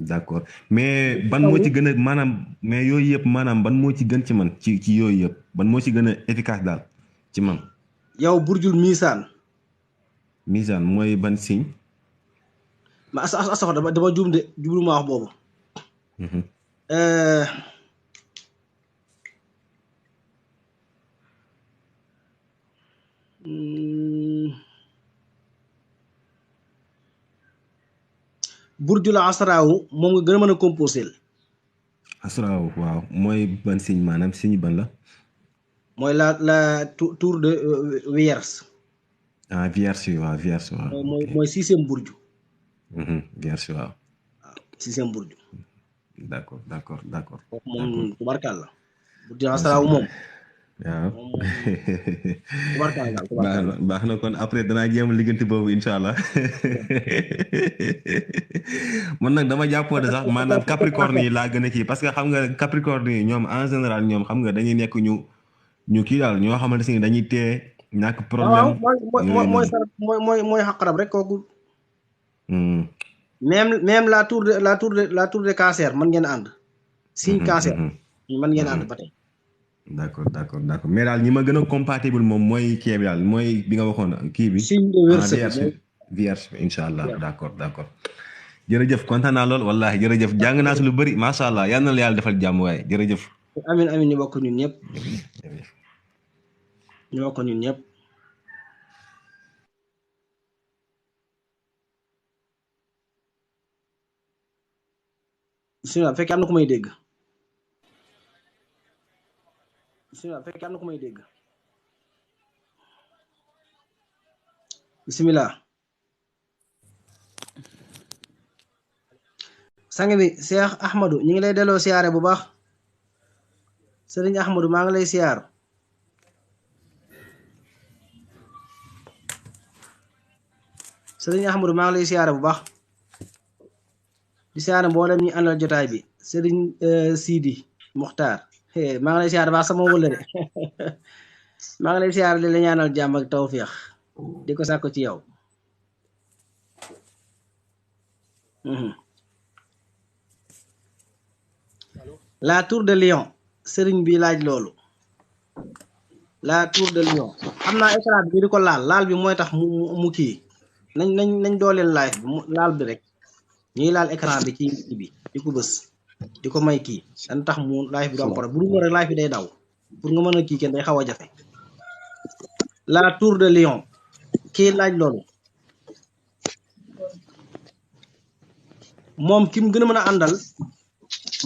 d'accord mais ban moo ci gën a maanaam mais yooyu yëpp maanaam ban moo ci gën ci man ci yooyu yëpp ban moo ci gën a efficace daal ci man. yow burjul misaan. misaan mooy ban signe. ma asax dama juum de jublu ma wax boobu. burjul asraaw moom nga gën a mën a composé. asraaw waaw mooy ban signe maanaam signe ban la. mooy la tour de Vierge. Vierge waaw Vierge waaw. mooy sixième burju. Vierge waaw. sixième burju. d'accord. kooku moom tubarkal la. burjul asraaw moom. waaw. baax na kon après danaa jéem a liggéeyante boobu incha allah man nag dama jàppoo de sax maanaam capricorne yi laa gën a kii parce que xam nga capricorne yi ñoom en général ñoom xam nga dañuy nekk ñu kii daal ñoo xamante ne dañuy tee ñàkk problème. mooy xaqarab rek kooku. même la tour de cancer mën ngeen ànd. signe cancer. mën ngeen ànd ba tey. d'accord mais daal ñi ma gën a compatible moom mooy kii bi daal mooy bi nga waxoon kii bi. signe de wërsëg vierge bi incha allah d'accord. jërëjëf kontaan naa lool wallahi jërëjëf jàng naa si lu bëri macha allah yal na la yàlla defal jàmm waaye jërëjëf. amin ñu bokk ñun ñëpp. ñu bokk ñun ñëpp. bisimilah fekk am na ku may dégg. bisimilah. sang bi Cheikh Ahmadou ñu ngi lay delloo siyaare bu baax Serigne Ahmadou maa ngi lay siyaar bu baax di siyaare mboolem ñi àndal jotaay bi Serigne Sidi Muxtaar maa ngi lay siyaare baax sama wëllëre maa ngi lay siyaare di la ñaanal jàmm ak tawféex di ko sàkko ci yow la tour de Lion sëriñ bi laaj loolu la tour de Lion xam naa écran bi di ko laal bi mooy tax mu kii nañ dooleel live bi laal bi rek ñuy laal écran bi ci bi di ko bës di ko may kii dan tax mu live bi du am problème bu dul rek live bi day daw pour nga mën a kii kenn day xaw a jafe la tour de Lion kii laaj loolu moom ki mu gën a mën a àndal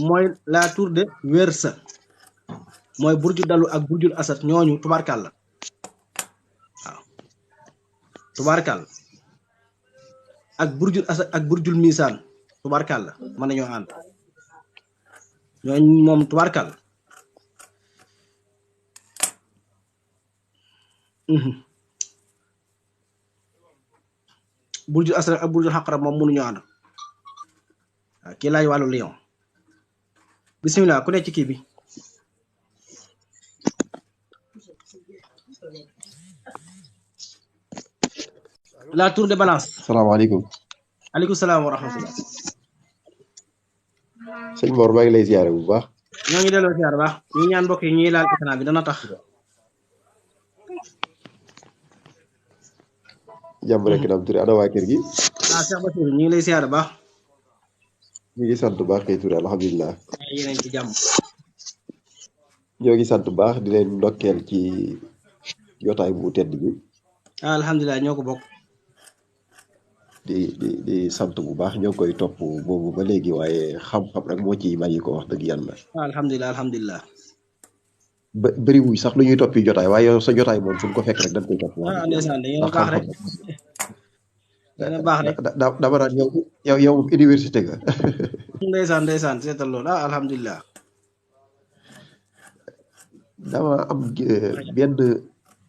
mooy la tour de Verseau mooy burju dalu ak burjul asad ñooñu tubaarkal la waaw tubaarkal ak burjul asad ak burjul misaan tubaarkal la mën nañoo ànd ñooñu moom tubaarkal burjul asad ak burjul xaqara moom mënuñoo ànd waaw kii laaj wàllu Lion bisimilah ku nekk ci kii bi la tour de balance. salaamaaleykum. aleykum salaam wa rahmatulah. sëñ Mor maa ngi lay ziare bu baax. ñoo ngi delloo ziare bu baax ñu ñaan mbokk yi ñuy laal écran bi dana tax. jàmm rek naam Touré ana waa kër gi. Cheikh Bassirou ñu ngi lay ziare bu baax. ñu ngi sant bu baax kay Touré alhamdulilah. yéen a ngi ci jàmm. ñoo ngi sant bu baax di leen ndokkeel ci jotaay bu tedd bi. alhamdulilah ñoo ko bokk. di sant bu baax ñoo ngi koy topp boobu ba léegi waaye xam-xam rek moo ciy bàyyi ko wax dëgg yàlla. alhamdulilah. bëri wuy sax lu ñuy toppi jotaay waaye yow sa jotaay moom fu ñu ko fekk rek dañ koy topp. ndeysaan da ngeen baax rek. dana baax rek dama naan yow université nga. ndeysaan seetal loolu alhamdulilah. dama am benn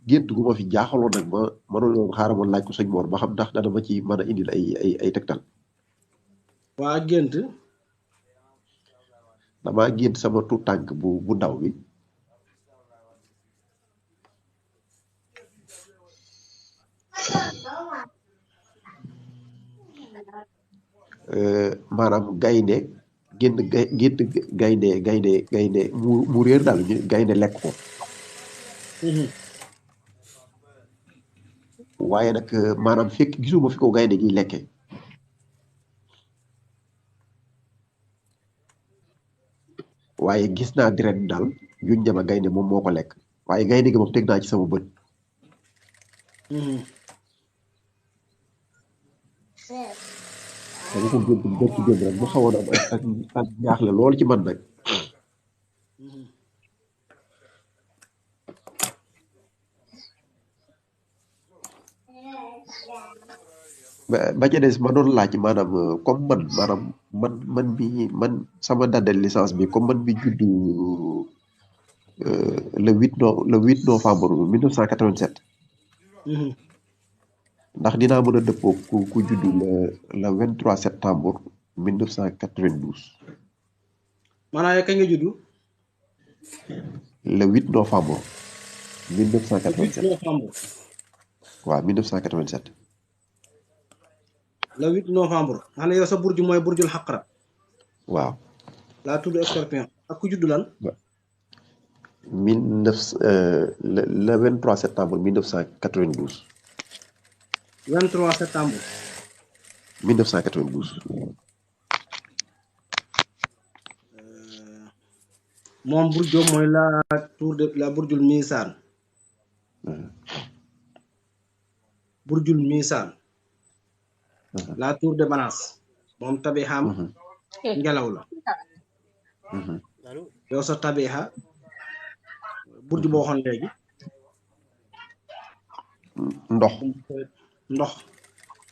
gént gu ma fi jaaxaloon nag ma mënoon xaaral ma laaj ko sëñ Mor ba xam ndax dana ma ci mën a indil ay tegtal. waa gént. damaa gént sama tuut tànk bu ndaw bi. maanaam gaynde gént gaynde mu réer daal gaynde lekk ko. waaye nag maanaam fekk gisuma fi ko gaynde gi lekke. waaye gis naa deret daal yuñ jama gaynde moom moo ko lekk waaye gaynde gi moom teg naa ci sama bët. dama ko gént bët ci gént rek mu xawoon am ak jaaxle lool ci man nag. ba ca des ma doon laaj maanaam comme man sama date de licence bi comme man bi juddu le 8 novembre 1987. ndax dinaa mën a dëppoo ku juddu le 23 septembre 1992. maanaam kañ nga juddu. le 8 novembre 1987. 8 novembre. waaw 1987. le 8 novembre. nga xam ne yow sa burju mooy burjul xaqra. waaw. laa tudd Scorpion ak ku juddu lan. le 23 septembre 1992. 23 septembre. 1992. moom Burjo mooy la tour de la Burjul Misaan. Burjul Misaan. la tour de balance. moom tabixaam ngelaw la. yow sa tabixa burju boo waxoon léegi. ndox.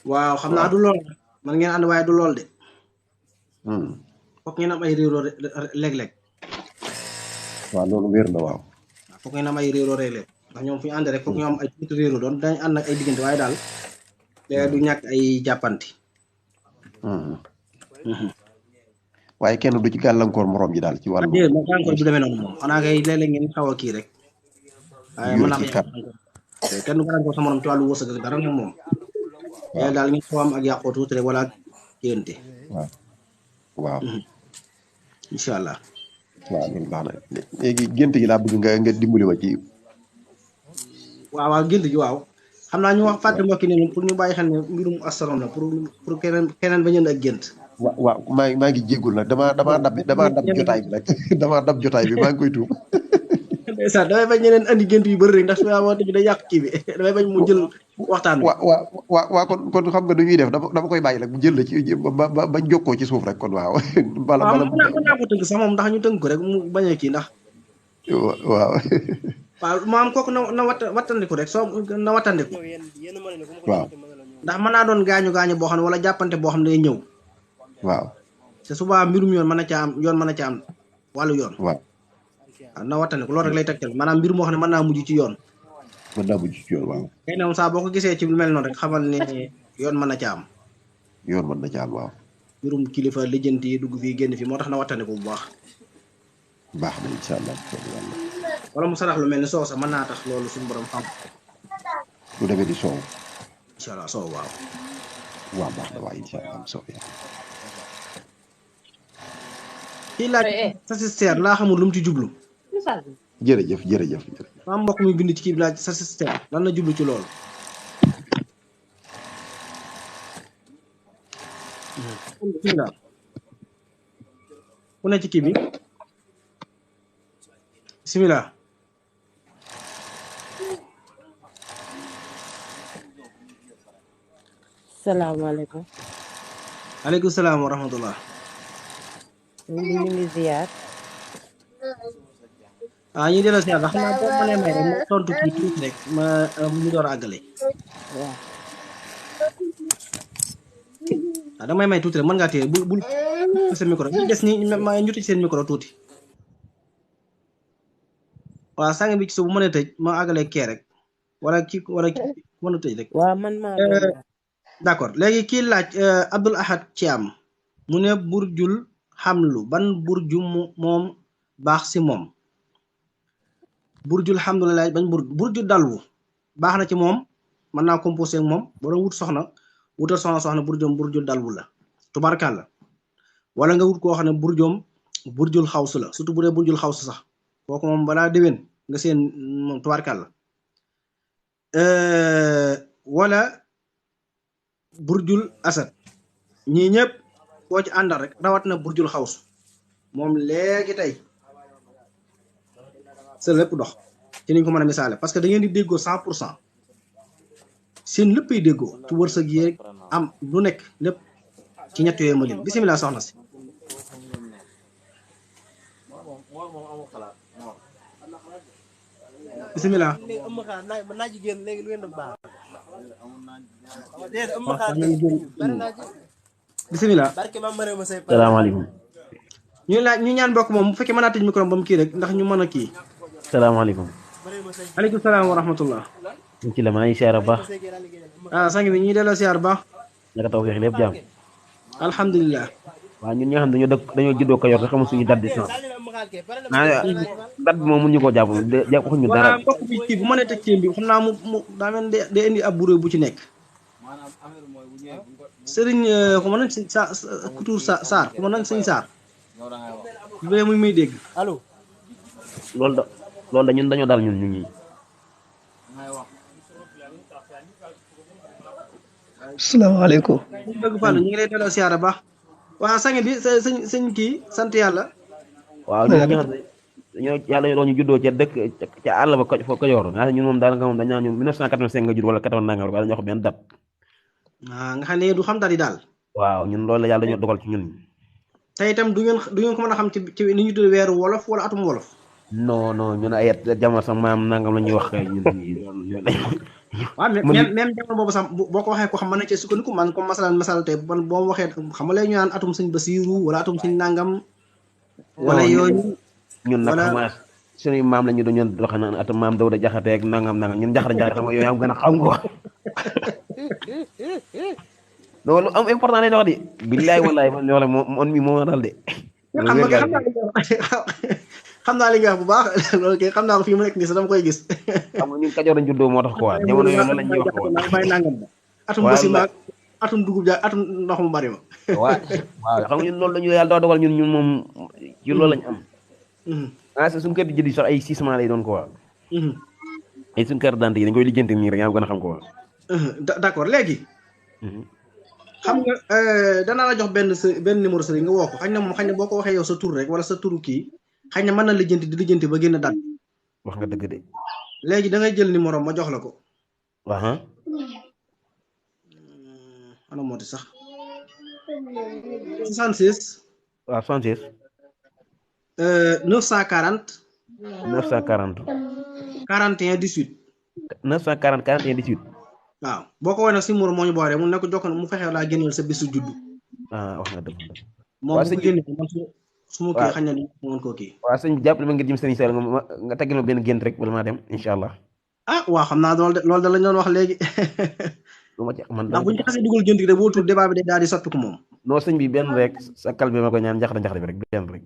waaw xam naa du lool man ngeen ànd waaye du lool de. foog ngeen am ay réeroo léeg-léeg. waaw loolu wér na waaw. foog ngeen am ay réeroo léeg-léeg ndax ñoom fu ñu ànd rek foog ñu am ay tuuti réeroo doon dañ ànd ak ay diggante waaye daal léegi du ñàkk ay jàppanti. waaye kenn du ci gàllankoor morom ji daal ci wàllu. gàllankoor bu demee noonu moom xanaa kay léeg-léeg ngeen xaw a kii rek. waaye mën naa kenn du gàllankoor sa morom ci wàllu wërsëg ak dara moom. waaw daal ngeen xaw am ak yàqoo tuuti rek wala kéente. waaw. incha allah. waaw loolu baax na léegi gént gi laa bëgg nga dimbali ma ci. waaw gént gi waaw. xam naa ñu wax fàtte mbokki ne pour ñu bàyyi xel ne mbirum astronome la pour keneen ba ñënd ak gént. waaw maa ngi jéggul nag damaa dab jotaay bi nag damaa dab jotaay bi maa ngi koy tuub. ndeysaan damay bañ ñeneen andi gént yu bëri rek ndax su ma woote bi day yàq kii bi damay bañ mu jël waxtaan bi. waaw kon xam nga nu ñuy def dama koy bàyyi rek mu jël la ci ba jokkoo ci suuf rek kon waaw. bala mën naa ko tënk sax moom ndax ñu tënk ko rek mu bañ a kii ndax. waaw. waaw maam kooku na wattandiku rek soo na wattandiku. waaw. ndax mën naa doon gaañu boo xam ne wala jàppante boo xam ne day ñëw. waaw. te suba mbirum yoon mën na caa am wàllu yoon. waaw. na wattandiku loolu rek lay tegtal maanaam mbir moo xam ne mën naa mujj ci yoon. mën naa mujj ci yoon waaw. xëy na saa boo ko gisee ci lu mel noonu rek xamal ne yoon mën na caa am. yoon mën na caa am waaw. mbirum kilifa lijjanti yi dugg fii génn fii moo tax na wattandiku bu baax. baax na incha allah. wala mu sarax lu mel ni soow sax mën naa tax loolu suñu borom xam. lu demee di soow. incha allah soow waaw. waaw baax na waaye incha allah soow yaa. kii laaj sa sister laa xamul lu mu ci jublu. jërëjëf. maa mbokk mi bind ci kii bi laaj sa sister lan la jublu ci loolu. bismillah ku ne ci kii bi bismillah. salaamaaleykum. aleykum salaam wa rahmatullah. ñu ngi ziar. ñu delloo ziar ndax xam naa boo mënee may rek ma tontu kii tuuti rek mu door a àggale. waaw. damay may tuuti rek mën ngaa téye bul sa micro ñu des ñi ñu tëj seen micro tuuti. waaw sang bi ci suuf bu mënee tëj ma àggale kee rek wala kii mën a tëj rek. waaw man maa d'accord léegi kii laaj Abdul Ahad Thiam mu ne burjul xamlu ban burju moom baax si moom. burjul xamlu la laaj bañ burju dalwu baax na ci moom mën naa composé ak moom boo doon wut soxna wutal soxna burjul dalwu la tubarkàlla wala nga wut koo xam ne burjul xawsu la surtout bu dee burjul xawsu sax kooku moom balaa déwén nga seen moom tubarkàlla wala burjul asad ñii ñëpp koo ci àndal rek rawat na burjul xawsu moom léegi tey sa lépp dox ci niñ ko mën a misaale parce que da ngeen di déggoo 100% seen léppay déggoo ci wërsëg yi am lu nekk lépp ci ñett yooyu ma lim bisimilah soxna si. bisimilah. bisimilah. salaamaaleykum. ñu ñaan mbokk moom bu fekkee mën naa tëj micro ba mu kii rek ndax ñu mën a kii. salaamaaleykum. aleykum salaam wa rahmatullah. ñu ci la maa ngi siyaar baax. sang bi ñuy delloo siyaar baax. naka taw feex lépp jàmm. alhamdulilah. waaw ñun ñi nga xam dañoo juddoo ko yor te xamul suñu date de naissance. date bi moom mun ñu koo jàpp waxuñu dara. waaw mbokk bi kii bu mënee teg ceeb bi xam naa mu daa mel ne day indi ab buré bu ci nekk. sëriñ ku ma nañ sëñ Kutur Saar ku ma nañ sëñ Saar bu dee muy dégg. allo. loolu loolu ñun dañoo dal ñun ñi. asalaamaaleykum. dëgg Fall ñu ngi lay delloo siyaara baax. waa sang bi sëñ kii sant yàlla. waaw ñun ñoo yàlla ñu juddoo ca dëkk ca àll ba Kajoor nga ñun moom daanaka moom dañ naan ñun 1985 nga judd wala 80 nangam wala ñoo xam benn dat. nga xam ne du xam dara daal. waaw ñun loolu la yàlla dañoo dogal ci ñun. te itam du ngeen ko mën a xam ci ni ñu tudd weeru wolof wala atum wolof. non ñun ay jamono sax maam nangam la ñuy wax ñun waaw même jamono boobu sax boo ko waxee ko xam mën na cee sukkandiku man comme masal tey boo ma waxee xam nga léegi ñu naan atum sëñ Basiiru wala atum sëñ nangam. wala yooyu. ñun nag xam nga suñuy maam la ñu doon wax naan atum maam Dawda Jaxate ak nangam ñun jaxate xam nga yooyu am gën a xam ko. non lu am important lay wax di billaay wallaay man mi moo dal de. xam naa li nga wax bu baax loolu kay xam naa ko fii mu nekk nii sax dama koy gis. xam nga ñun Kajoor lañ juddoo moo tax quoi jamono yooyu loolu la ñuy wax quoi. may nangam ba atum basi maag atum dugub ja atum ndox mu bari ma. waaw xam nga ñun loolu la ñu yàlla dogal ñun moom ci loolu lañ am. suñu kër di jëndi sax ay 6 mois lay doon quoi. ay suñu kër dante yi dañ koy lijjanti nii rek yaa gën a xam quoi. d'accord léegi. xam nga danaa la jox benn numéro sëriñ nga woo ko xañ na boo ko waxee yow sa tur rek wala sa turu kii xañ na mën na lijjanti di lijjanti ba génn date. wax nga dëgg de. léegi da ngay jël numéro ma jox la ko. waaw. ana mooti sax. 76. waaw 76. 940. 940. 41 18. 940 41 18. waaw boo ko woowee nag si numéro moo ñu boole mu nekk jokk mu fexe laa génneel sa bisu juddu. wax nga dëgg. moom bu ko génnee man su ma kii xañ na ni mën koo kii. waaw sëñ bi jàppale ma ngir jëm sëriñ Sall nga tegal ma benn gént rek bala maa dem incha allah. waaw xam naa loolu da lañ doon wax léegi. lu ma ci man ndax bu ñu xasee dugal gént gi de boo tudd débat bi day daal di soppiku moom. non sëñ bi benn rek sa kal bi ma ko ñaan njaxare bi rek benn rek.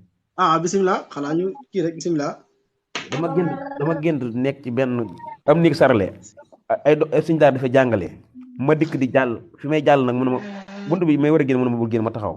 bisimilah xanaa ñu kii rek bisimilah. dama gént nekk ci benn am néeg sarale ay sëñ daal dafa jàngale ma dikk di jàll fi may jàll nag mënuma bunt bi may war a génn mënuma bul génn ma taxaw.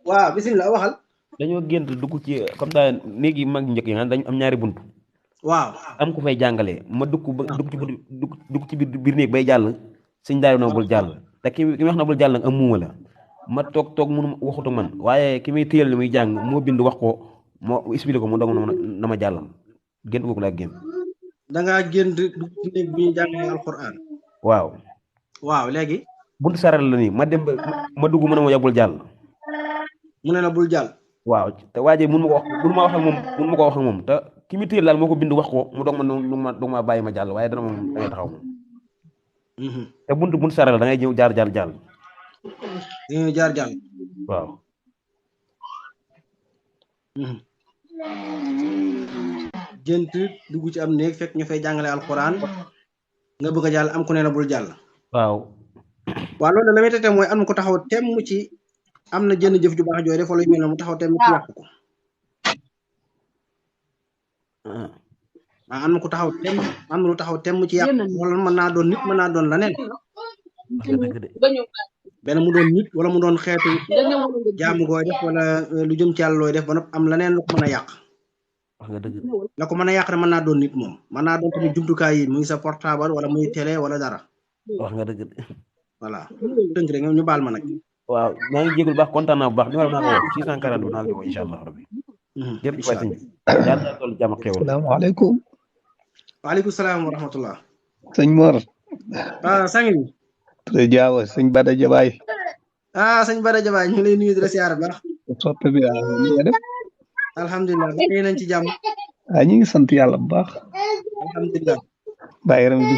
waaw bisimilah waxal. dañoo gént dugg ci comme ça néeg yi mag njëkk yi nga dañ am ñaari bunt. waaw am ku fay jàngalee ma dugg ci bunt dugg ci biir néeg bay jàll sëñ daay na bul jàll te ki mi wax na bul jàll nag am muuma la ma toog mënu waxutu man waaye ki muy téyal li muy jàng moo bind wax ko moo expliqué ko mu dong na ma jàllal gént googu laa gént. da ngaa gént dugg ci néeg bi ñuy jàngalee alxuraan. waaw léegi. buntu saral la nii ma dem ba ma dugg mën a ma yóbbul jàll. mu ne la bul jàll. waaw te waa ji mënu ma wax ak moom te ki mu téyel daal moo ko bind wax ko mu doog ma bàyyi ma jàll waaye dana moom da ngay taxaw moom. te buntu saral da ngay ñëw jaar jàll. dañoo jaar jàll. waaw. gént dugg ci am néeg fekk ñu fay jàngale alxuraan nga bëgg a jàll am ku ne la bul jàll. waaw loolu la muy tete mooy am na ko taxaw temm ci am na jënn jëf ju baax jooy def wala yu mel ne mu taxaw temm ci yàq ko. am na ko taxaw temm am na lu taxaw temm ci yàq wala mën naa doon nit mën naa doon leneen. benn mu doon nit wala mu doon xeetu jaamu gooy def wala lu jëm ci yàlla looy def ba nopp am leneen lu ko mën a yàq. la ko mën a yàq rek mën naa doon nit moom mën naa doon tamit jumtukaay yi muy sa portable wala muy télé wala dara. wax nga dëgg. voilà tënk rek ñu baal ma nag. waaw maa ngi jégalu baax kontaan naa bu baax numéro naa ko woo 640 naa la woo incha allah rabbi. jërëjëf waay sëñ bi yàlla na toll jàmm ak xéwal. salaamaaleykum. waaleykum salaam wa rahmatullah. sëñ Mor. sang bi. Touré Diawo sëñ Bada Jabaay. sëñ Bada Jabaay ñu ngi lay nuyu di la siyaar baax. soppe bi ni nga def. alhamdulilah ba tey nañ ci jàmm. ñu ngi sant yàlla bu baax. alhamdulilah. bàyyi yaram bi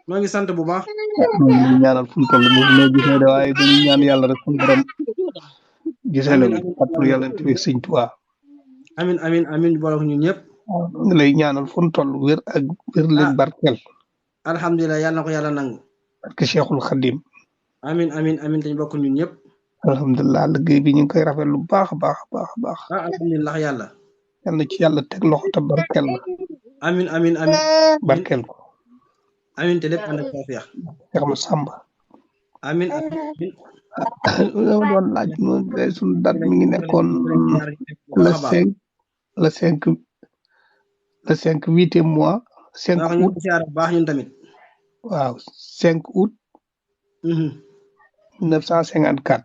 maa ngi sant bu baax. ñu ñaanal fu mu toll mosu noo gisee de waaye dañuy ñaan yàlla rek suñu borom gisee amin nañu fàttul yàlla te sëñ Tuubaa amin amin amin boole ko ñun ñëpp. ngi lay ñaanal fu mu toll wér ak wér leen barkeel alhamdulilah yàlla na ko yàlla nangu. barke Cheikhul Khadim amin amin amin te ñu bokk ñun ñëpp. alhamdulilah liggéey bi ñu ngi koy rafet lu baax a baax a baax a baax alhamdulilah yàlla. yal na ci yàlla teg loxo te barkeel na amin amin amin barkeel ko amin te lépp ànd ak tawfiix. Cheikh ma Samba amin amin amin dama doon laaj suñu date mi ngi nekkoon le 5 8e mois 5 waaw ñu août ngi siyaare bu baax ñun tamit. waaw 5 août 1954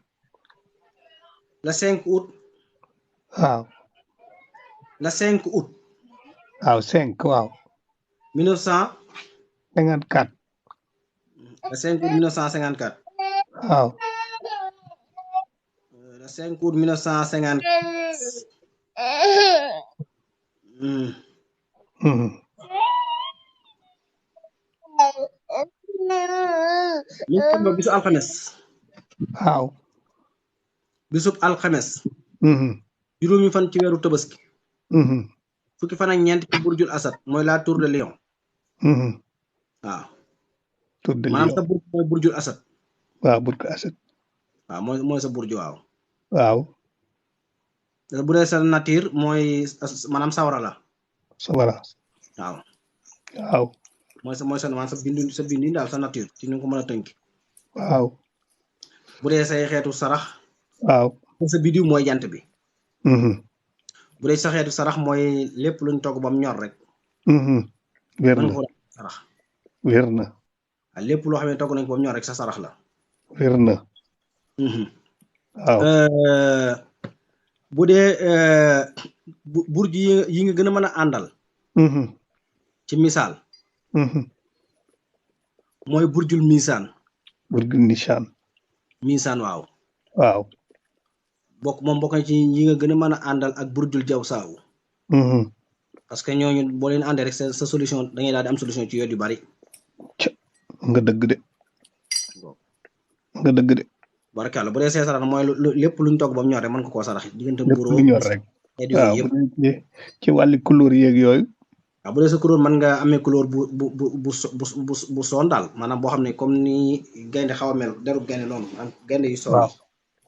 le 5 août. waaw le 5 août. waaw 5 waaw 1954. 54 le 5 août 1954. waaw le 5 août 1954. ñu ngi bisu alxames. waaw bisub alxames. juróomi fan ci weeru tabaski. fukki fan ak ñeent ci burjul asad mooy la tour de Lion. waaw. tour de maanaam Lion sa burj mooy burjul asad. waaw burka asad waaw mooy sa burju waaw. waaw bu dee sa nature mooy maanaam sawara la. sawara waaw. waaw mooy sa maanaam sa bindu daal sa nature ci ñu ko mën a tënk. waaw bu dee say xeetu sarax. waaw sa bidiw mooy jant bi. bu dee sa xeetu sarax mooy lépp luñ togg ba mu ñor rek. wér mën na nga ko def sarax. wér na waaw lépp loo xam ne togg nañ ko ba mu ñor rek sa sarax la. wér na waaw bu dee burj yi nga gën a mën a àndal. ci misaal. mooy burjul misaan. burgu nishaan misaan waaw. waaw moom bokk na ci yi nga gën a mën a àndal ak burjul jaw saawu. parce que ñooñu boo leen àndee rek sa solution da ngay daal di am solution ci yoon yu bari. nga dëgg de nga dëgg de barkalla bu dee see sarax mooy lépp luñ togg ba mu ñor rek mën ko koo sarax diggante lépp mbuuroo lu ñor rek waaw yëpp. bu dee ci wàlli couleur yeeg yooyu waaw bu dee sa couleur mën nga amee couleur bu soon daal maanaam boo xam ne comme ni gaynde xaw a mel deru gaynde noonu gaynde yu soon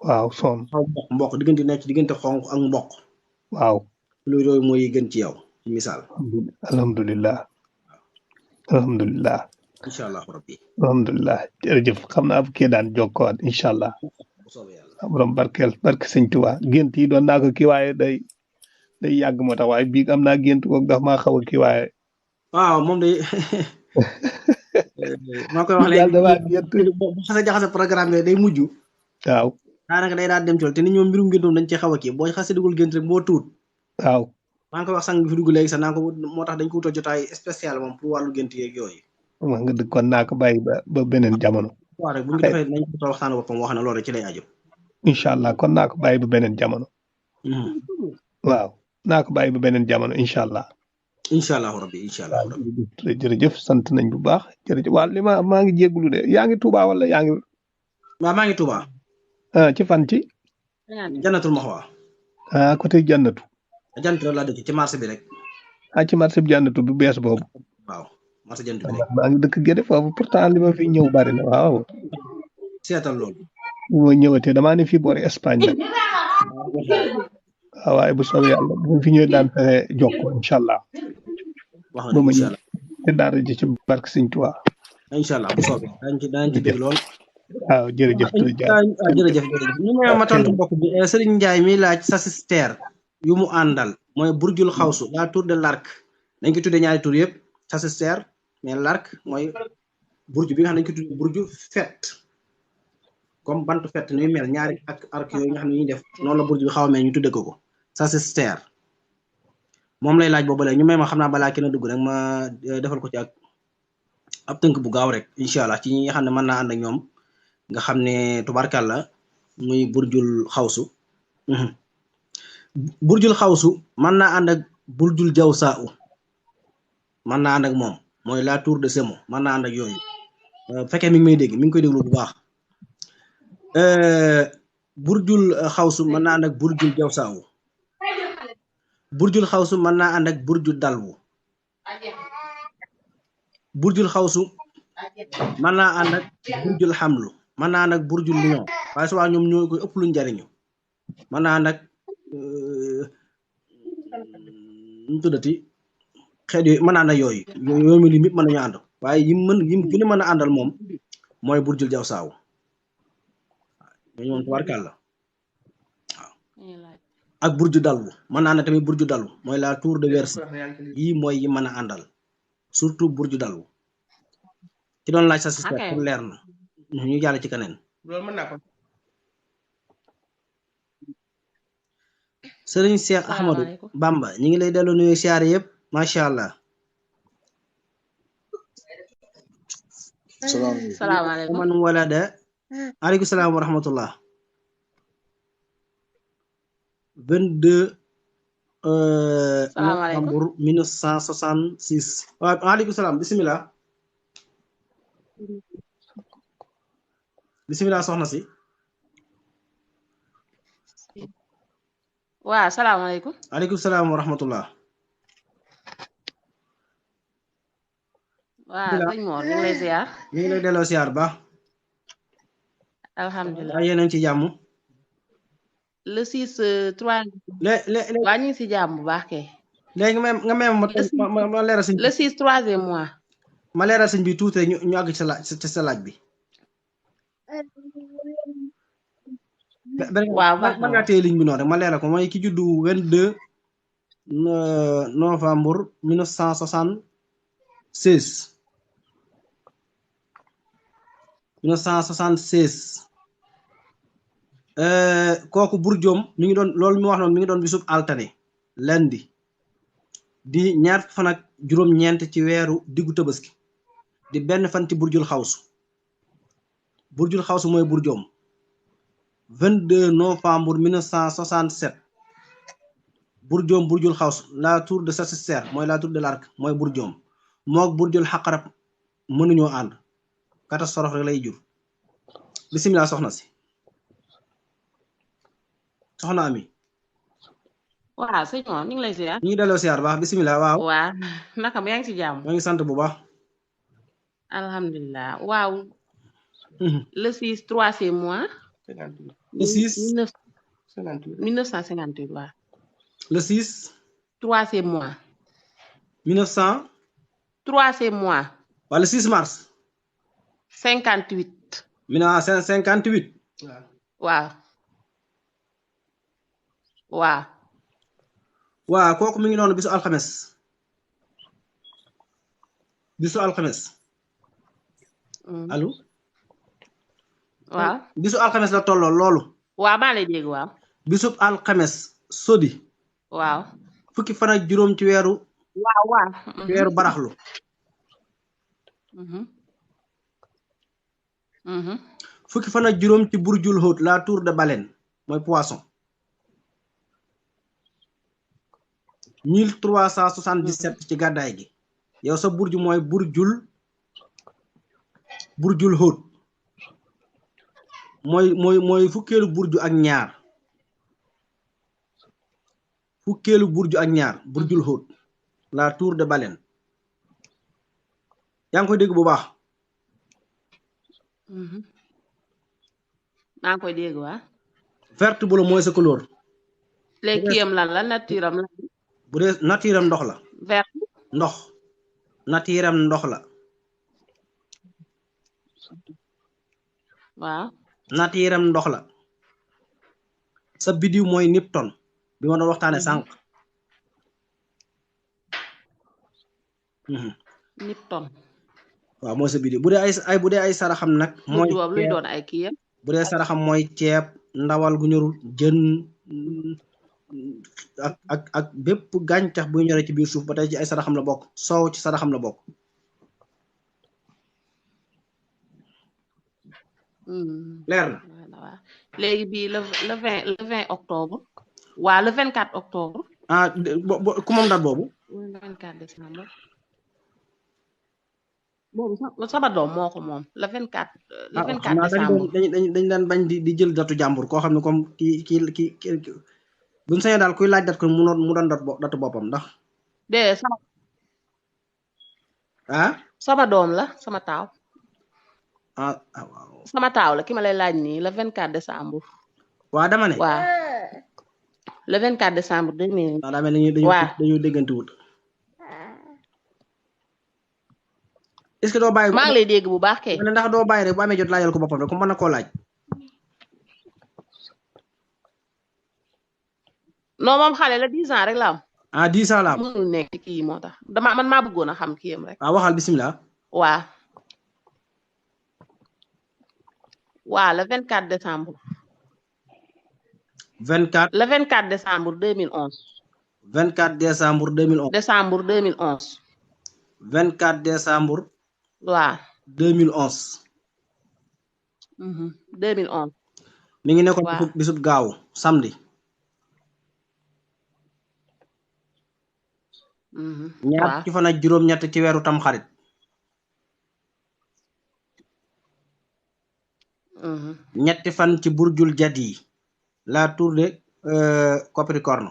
waaw soon xaw mboq diggante nekk ci diggante xonq ak mboq. waaw couleur yooyu mooy gën ci yow ci misaal. alhamdulilah alhamdulilah incha allah rabbi. alhamdulilah jërëjëf xam naa bu kii daan jokkowaat incha allah bu soobee yàlla. borom barkeel barke sëñ Tuubaa gént yi doon naa ko kii waaye day yàgg moo tax waaye bii am naa gént koog dafa maa xaw a kii waaye waaw moom day maa koy wax léegi damaa gént bu xasee jaxase programme bi day mujj. waaw daanaka day daal dem ci loolu te nit ñoom mbirum géntoom dañ ci xaw a kii boo xasee dugul gént rek boo tuut. waaw maa ngi koy wax sang bi fi dugg léegi sax naa ko moo tax dañ ko wutal jotaay spécial moom pour wàllu gént yeeg yooyu. wax nga dëgg kon naa ko bàyyi ba beneen jamono waaw rek bu ñu ko defee nañ ko waxtaan boppam wax na loolu rek ci lay aju. incha allah kon naa ko bàyyi ba beneen jamono waaw naa ko bàyyi ba beneen jamono incha allah incha allahu rabbi incha allahu rabbi. jërëjëf sant nañ bu baax jërëjëf waaw li maa ngi jégglu de yaa ngi Touba wala yaa ngi waaw maa ngi Touba. ci fan ci jannatul maxwa. côté jannatu jant rek laa dëkk ci marché bi rek. ci marché bi jannatu bu bees boobu waaw marché jant bi rek. maa ngi dëkk Gédé foofu pourtant li ma fi ñëw bari na waaw seetal loolu. bu ma ñëwatee damaa ne fii boori Espagne nag waaw waaye bu soobee yàlla bu fi ñëwee daan fexe jokko incha allah wax ba nga ma incha ñëw allah te daara ji ci barke Sëñ Tuubaa incha allah bu soobee daañu ci dégg lool. waaw jërëjëf jërëjëf ñu ne ma tontu mbokk bi Serigne Ndiaye mi laaj sasistère yu mu àndal mooy burjul xawsu la tour de l'arc dañ ko tuddee ñaari tour yëpp sasistère mais l'arc mooy burju bi nga xam ne dañ ko tuddee burju fett comme bantu fett ni mel ñaari ak arc yooyu nga xam ne ñuy def noonu la burju bi xaw a mel ñu tuddee ko sasistère moom lay laaj boobu léegi ñu may ma xam naa balaa kenn dugg rek ma defal ko ci ak ab tënk bu gaaw rek incha allah ci ñi nga xam ne mën naa ànd ak ñoom nga xam ne tubarkàlla muy burjul xawsu burjul xawsu mën naa ànd ak burjul jaw saa u mën naa ànd ak moom mooy la tour de Semo mën naa ànd ak yooyu bu fekkee mi ngi may dégg mi ngi koy déglu bu baax burjul xawsu mën naa ànd ak burjul jawsaawu burjul xawsu mën naa ànd ak burjul dalwu burjul xawsu mën naa ànd ak burjul xamlu mën naa ànd ak burjul lion waaye su waa ñoom ñoo koy ëpp luñ jariñu mën naa ànd ak ñu tuddati xeet yooyu mën naa ànd ak yooyu mi lim yëpp mën nañu ànd waaye yim gën a mën a àndal moom mooy burjul jawsaawu ñoom tubaarkàlla waaw ak burju dalwu mën naa ànd tamit burju dalwu mooy la tour de Verse yii mooy yi mën a àndal surtout burju dalwu ci doon laaj sa système pour leer na ñu jàll ci keneen loolu mën naa ko sëriñ Cheikh Ahmadou Bamba ñi ngi lay delloo nuyu siyaare yëpp macha allah salaamaaleykum man walada aleykum salaam wa rahmatullah 22 novembre 1966 waaw aleykum salaam bisimilah soxna si waaw salaamaaleykum aleykum salaam wa rahmatullah waaw sëñ Mor ñu ngi lay ziar ñu ngi lay delloo siyaar ba alhamdulilah yéen a ngi ci jàmm le 6 3 waa ñu ngi si jàmm bu baax kay léegi nga même ma leeral sëñ le 6 3e mois ma leeral sëñ bi tuuti ñu àgg ci sa laaj bi waaw mën ngaa téye ligne bi noonu rek ma leeral ko mooy ki juddu 22 novembre 1976 kooku burjoom mi ngi doon loolu mi wax noonu mi ngi doon bisub altane lundi di ñaar fan ak juróom-ñeent ci weeru diggu tabaski di benn fan ci burjul xawsu mooy burjoom 22 novembre 1967 burjul xawsu la tour de Sachisser mooy la tour de l'Arc mooy burjoom mook burjul xaqarab mënuñoo ànd catastrophe rek lay jur bisimilah soxna si soxna Ami waaw sëñ Mor ñu ngi lay ziar ñu ngi delloo siyaar baax bisimilah waaw waaw naka yaa ngi si jàmm maa ngi sant bu baax alhamdulilah waaw le 6 3e mois le 6 1958 waaw le 6 3e mois 1900 3e mois waaw le 6 mars 58 1958 waaw kooku mi ngi noonu bisu alxames allo waaw bisu alxames la tolloo loolu waaw maa lay dégg waaw bisub alxames sodi waaw fukki fan ak juróom ci weeru ci weeru baraxlu fukki fan ak juróom ci burjul Hôte la tour de Baleine mooy poisson 1377 ci gàddaay gi yow sa burju mooy burjul Hôte mooy fukkeelu burju ak ñaar burjul Hôte la tour de Baleine yaa ngi koy dégg bu baax maa ngi koy dégg waa verte bu la mooy sa couleur léegi kiyam lan la naturam la bu dee naturam ndox la verte ndox naturam ndox la waaw naturam ndox la sa bidiw mooy Nipton bi ma doon waxtaane sànq Nipton waaw mooy sa bidiw bu dee ay saraxam nag mooy luy doon ay kiyam bu dee saraxam mooy ceeb ndawal gu ñorul jën ak bépp gàncax buy ñore ci biir suuf ba tey ci ay saraxam la bokk soow ci saraxam la bokk leer na léegi bii le 20 octobre waa le 24 octobre ah ku moom date boobu le 24 décembre boobu sama doom moo ko moom le 24 le 24 décembre dañ daan bañ di jël datu jàmbur koo xam ne comme kii buñ sañee daal kuy laaj dat ko mu doon datu boppam ndax de sama doom la sama taaw waaw sama taaw la ki ma lay laaj nii le 24 décembre waaw dama ne waaw le 24 décembre 2000 daa mel ni dañu déggante wut est-ce que doo bàyyi maa ngi lay dégg bu baax kay ndax doo bàyyi rek bu amee jot laajal ko boppam rek ku mën na koo laaj non moom xale la 10 ans rek la am 10 ans la am mënul nekk kii moo tax man maa bëggoon a xam kii am rek waxal bismillah waa le 24 décembre 24 le 24 décembre 2011 24 décembre 2011 décembre 2011 24 décembre waaw 2011 2011 mi ngi nekkoon bisub gaaw samedi ñaar ci fan ak juróom-ñett ci weeru tam xarit ñetti fan ci burjul jadi la tour de Capricorne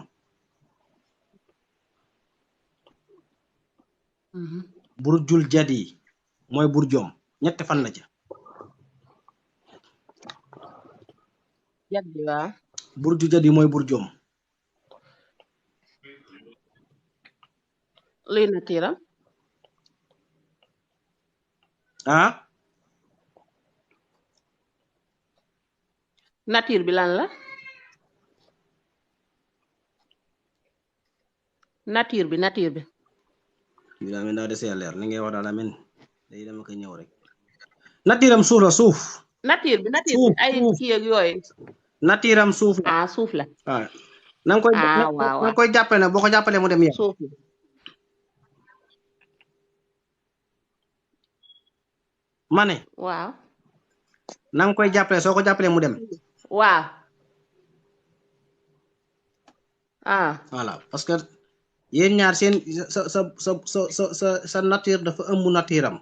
burjul jadi mooy burjom ñetti fan la ca jadi waaw burju jadi mooy burjom luy natiiram nature bi lan la nature bi daa mel daa desee leer li ngay wax daal amen day dama koy ñëw rek nature am suuf la suuf nature bi ay kii ak yooyu nature am suuf la suuf la na nga koy jàppale nag boo ko jàppalee mu dem yow suuf la ma ne waaw na nga koy jàppale soo ko jàppalee mu dem waaw voilà parce que yéen ñaar seen sa nature dafa ëmb nature am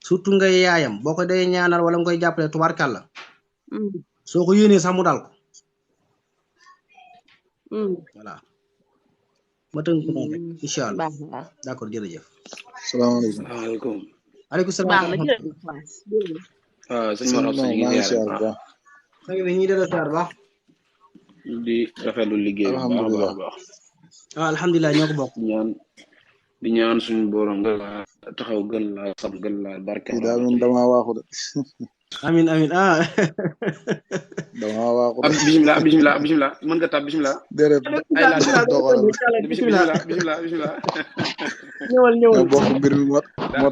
surtout nga yaayam boo ko dee ñaanal wala nga koy jàppale tubaarkàlla soo ko yéenee sax mu dal ko voilà ma tënk ko noonu rek incha allah d'accord jërëjëf salaamaaleykum aleykum salaam sëñ Mor Absa ñu ngi ziar ñi delloo ziar baax di rafetlu liggéey bu baax a baax alhamdulilah ñoo ko bokk di ñaan suñu borom nga la taxaw gën la sam gën la barke daa min dama waaxu de amin dama waaxu de bismillah mën nga tab bismillah déedéet ay laaj doxal bismillah ñëwal bokk mbir mi moo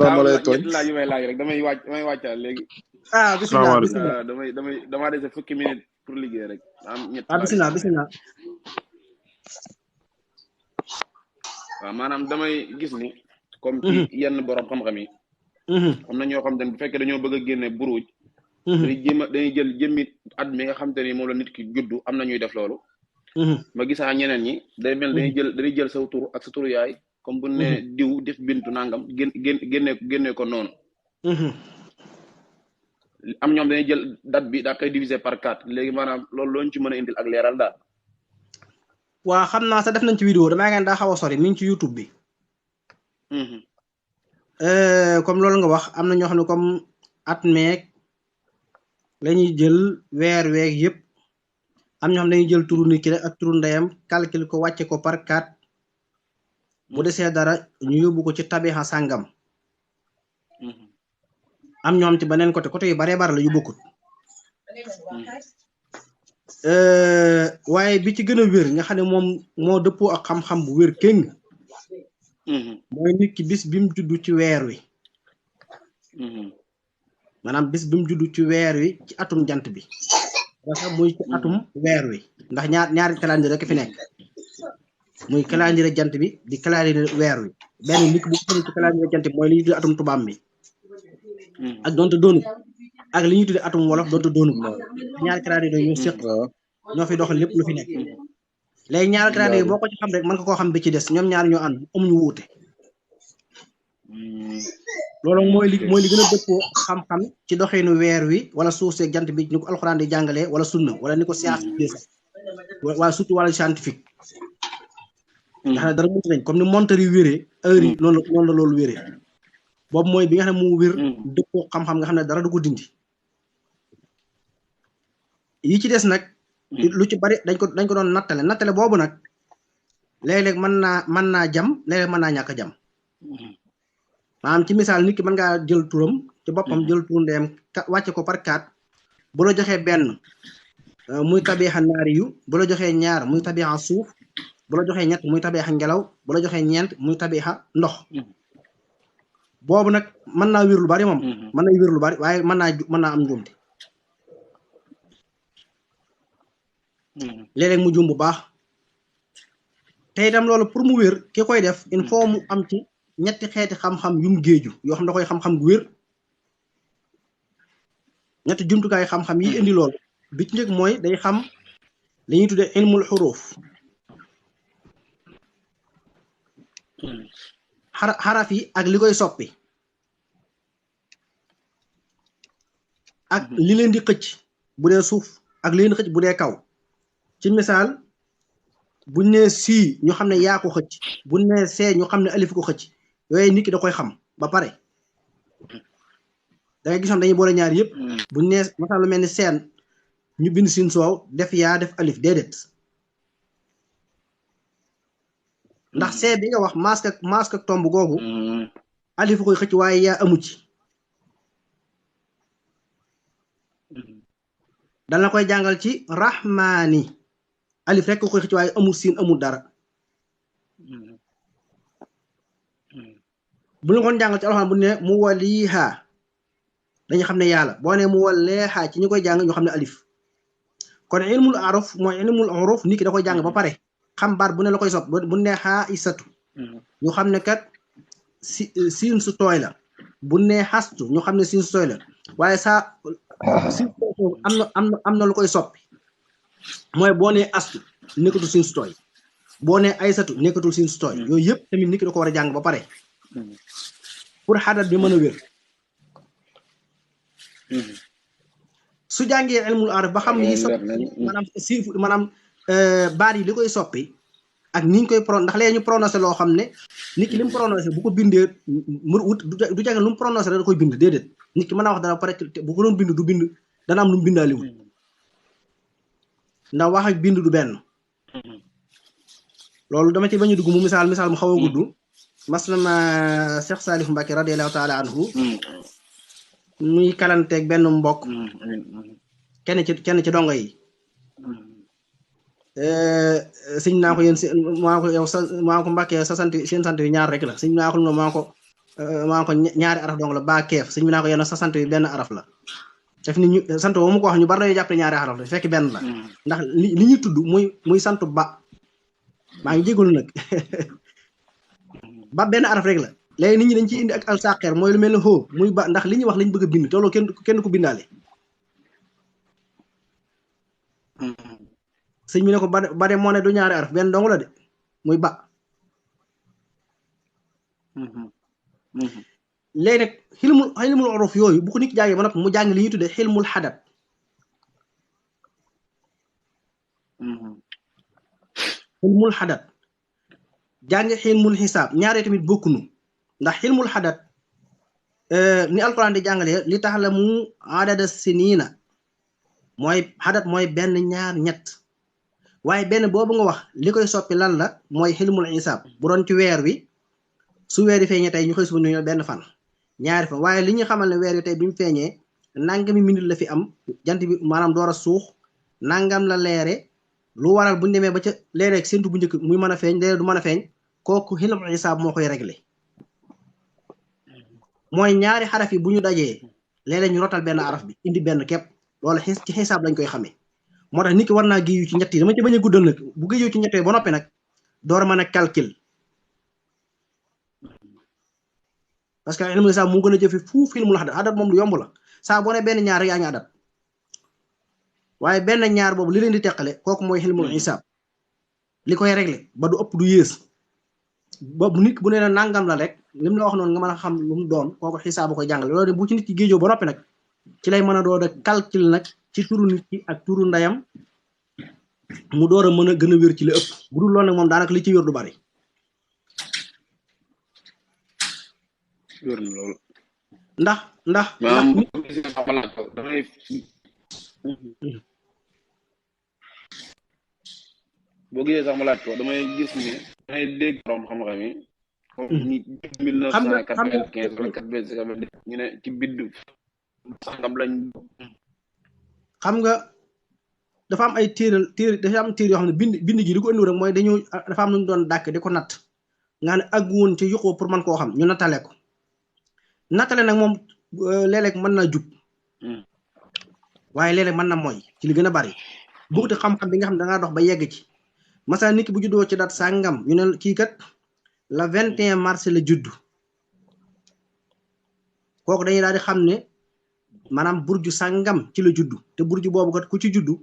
tax ma lay tooñ laaj yu may laaj rek damay wàccal léegi bismillah dama dese fukki minute pour liggéey rek am ñett bismillah waaw maanaam damay gis ni comme ci yenn borom xam-xam yi am na ñoo xam te ne bu fekkee dañoo bëgg a génne buruj dañuy jël jëmmi at mi nga xam te ni moom la nit ki juddu am na ñuy def loolu ma gisaa ñeneen ñi day mel dañuy jël sa tur ak sa turu yaay comme bu ne diw def bintu nangam génne ko noonu am ñoom dañuy jël date bi daa koy diviser par 4 léegi maanaam loolu looñu ci mën a indil ak leeral daal waa xam naa sax def nañ ci vidéo damaa ngeen daa xaw a sori mi ngi ci YouTube bi comme loolu nga wax am na ñoo xam ne comme at meeg lañuy jël weer weeg yëpp am ñoo xam ne dañuy jël turu nit ki rek ak turu ndeyam calcul ko wàcce ko par 4 bu desee dara ñu yóbbu ko ci tabixa sàngam am ñoo xam ci beneen côté yu baree bare la yu bokkut waaye bi ci gën a wér nga xam ne moom moo dëppoo ak xam-xam bu wér kéng mooy nit ki bis bi mu juddu ci weer wi maanaam bis bi mu juddu ci weer wi ci atum jant bi dafa muy ci atum weer wi ndax ñaari calendrier rek fi nekk muy calendrier jant bi di calendrier weer wi benn nit bu ko ci calendrier jant bi mooy li ñu tuddee atum tubaab bi ak donte doonu ak li ñuy tuddee atum wolof donte doonu ñaari calendrier ñu seq ñoo fi doxal lépp lu fi nekk léegi ñaari calendrier boo ko ci xam rek mën nga koo xam bi ci des ñoom ñaar ñoo ànd amuñu wuute loolu mooy li gën a dëppoo xam-xam ci doxinu weer wi wala suuf seeg jant bi ni ko alxuraan di jàngalee wala sunna wala ni ko science bi sax waaye surtout wala scientifique nga xam ne dara mënti nañ comme ni montar yi wéree heure yi noonu la loolu wéree boobu mooy bi nga xam ne mu wér dëppoo xam-xam nga xam ne dara du ko dindi yi ci des nag lu ci bari dañ ko doon nattale boobu nag léeg-léeg mën naa jam léeg-léeg mën naa ñàkk a jam maanaam ci misaal nit ki mën ngaa jël turam ci boppam jël tur ndeem wàcce ko par 4 bu la joxee benn muy tabixa naari yu bu la joxee ñaar muy tabixa suuf bu la joxee ñett muy tabixa ngelaw bu la joxee ñeent muy tabixa ndox boobu nag mën naa wér lu bari moom mën na wér lu bari waaye mën naa am njuumte léeg-léeg mu juum bu baax te itam loolu pour mu wér ki koy def il faut mu am ci ñetti xeeti xam-xam yum géeju yoo xam da koy xam-xam gu wér ñetti jumtukaay xam-xam yi indi loolu bi ci njëkk mooy day xam li ñuy tuddee ilmul xuruf xaraf yi ak li koy soppi ak li leen di xëcc bu dee suuf ak li leen di xëcc bu dee kaw ci misaal buñ nee sii ñu xam ne yaa ko xëcc buñ nee see ñu xam ne alif ko xëcc yooyu nit ki da koy xam ba pare da ngay gisoon dañuy boole ñaar yëpp buñ nee masal lu mel ni seen ñu bind sin soow def yaa def alif déedéet ndax see bi nga wax masque ak tomb googu alif koy xëcc waaye yaa amu ci dal na koy jàngal ci rahmaani alif rek ko koy xëcc waaye amul siin amul dara bu ñu ko jàngal ci alxuraan bu ne mu waliha dañu xam ne yàlla boo ne mu waleexa ci ñi koy jàng ñu xam ne alif kon ilmul aruf mooy ilmul uruf nit ki da koy jàng ba pare xam baat bu ne la koy sopp bu ne xaa isatu ñu xam ne kat siin su tooy la bu ne xastu ñu xam ne siin su tooy la waaye saa siin am na lu koy soppi mooy boo nee astu nekkatul siin su tooy boo nee aysatu nekkatul siin su tooy yooyu yëpp tamit nit ki da ko war a jàng ba pare pour xadat bi mën a wér su jàngee ilmul araf ba xam yi soppi maanaam baat yi li koy soppi ak niñ koy ndax léegi ñu prononcé loo xam ne nit ki li mu prononcé bu ko bindee mu wut du jàng lu mu prononcé da koy bind déedéet nit ki mën naa wax dara pare bu ko doon bind du bind dana am lu mu bindaaliwul ndax wax ak bind du benn loolu dama ci bañu dugg mu misaal mu xaw a gudd maslama Cheikh Salif Mbacké radiallahu taala anhu muy kalanteeg benn mbokk kenn ci dongo yi sëñ naa ko yéen maa ko yow maa ko Mbacké sa sant seen sant yu ñaar rek la sëñ naa ko maa ko ñaari araf dong la ba keef sëñ bi naa ko yéen sa sant yu benn araf la def ni ñu sant boobu mu ko wax ñu bari dañuy jàpp ñaari araf la fekk benn la ndax li ñuy tudd muy sant ba maa ngi jégalu nag ba benn araf rek la léegi nit ñi dañ ciy indi ak alsaqeer mooy lu mel ni xoo muy ba ndax li ñuy wax lañ bëgg a bind te loolu kenn ko bindaale sëñ bi ne ko ba de moo ne du ñaari araf benn dong la de muy ba léegi nag xilmul uruf yooyu bu ko nit jàngee ba noppi mu jàng li ñuy tuddee xilmul xadat xilmul xadat jàngi xilmul xisaab ñaaree tamit bokkunu ndax xilmul xadat ni alquran di jàngalee li tax la mu adada siniina mooy xadat mooy benn ñaar ñett waaye benn boobu nga wax li koy soppi lan la mooy xilmul xisaab bu doon ci weer wi su weer yi feeñee tey ñu xëy suba ñu benn fan ñaari fan waaye li ñu xamal ne weer wi tey bi mu feeñee nangami minute la fi am jant bi maanaam door a suux nangam la leere lu waral bu ñu demee ba ca léeg-léeg séntu bu njëkk muy mën a feeñ léeg du mën a feeñ kooku xilmul xisaab moo koy réglé mooy ñaari xaraf yi bu ñu dajee léeg-léeg ñu rotal benn araf bi indi benn képp loolu ci xisaab lañ koy xamee moo tax nit ki war naa géeyu ci ñett yi dama ci bañ a guddal nag bu géeyu ci ñett yi ba noppi nag door a mën a calcul parce que xilmul xisaab mu gën a jëfe fuuf xilmul xadat adat moom lu yomb la saa boo ne benn ñaar rek yaa ngi adat waaye benn ñaar boobu li leen di teqale kooku mooy xilmul xisaab li koy réglé ba du ëpp du yées boobu nit bu nee na nangam la rek lim la wax noonu nga mën a xam lu mu doon kooku xisaabu koy jàngale loolu bu ci nit ki géejoo ba noppi nag ci lay mën a door a calcul nag ci turu nit ki ak turu ndeyam mu door a mën a gën a wér ci la ëpp bu dul loolu nag moom daanaka li ci wér du bari. wér na lool. ndax boo gisee sax ma laaj ko damay gis ni damay dégg borom xam-xam yi. ni 1995 wala 95 ñu ne ci biddu sangam lañ. xam nga dafa am ay téere dafa am téere yoo xam ne bind gi li ko indi rek mooy dañoo dafa am lu ñu doon dàkk di ko natt nga xam ne àgg woon ci yuqoo pour mën koo xam ñu nattale ko nattale nag moom léeg-léeg mën naa jub waaye léeg-léeg mën na mooy ci li gën a bari buuti xam-xam bi nga xam ne dangaa dox ba yegg ci masala nit ki bu juddoo ci dat sàngam ñu ne kii kat la 21 mars la juddu kooku dañuy daal di xam ne maanaam burju sàngam ci la juddu te burju boobu kat ku ci juddu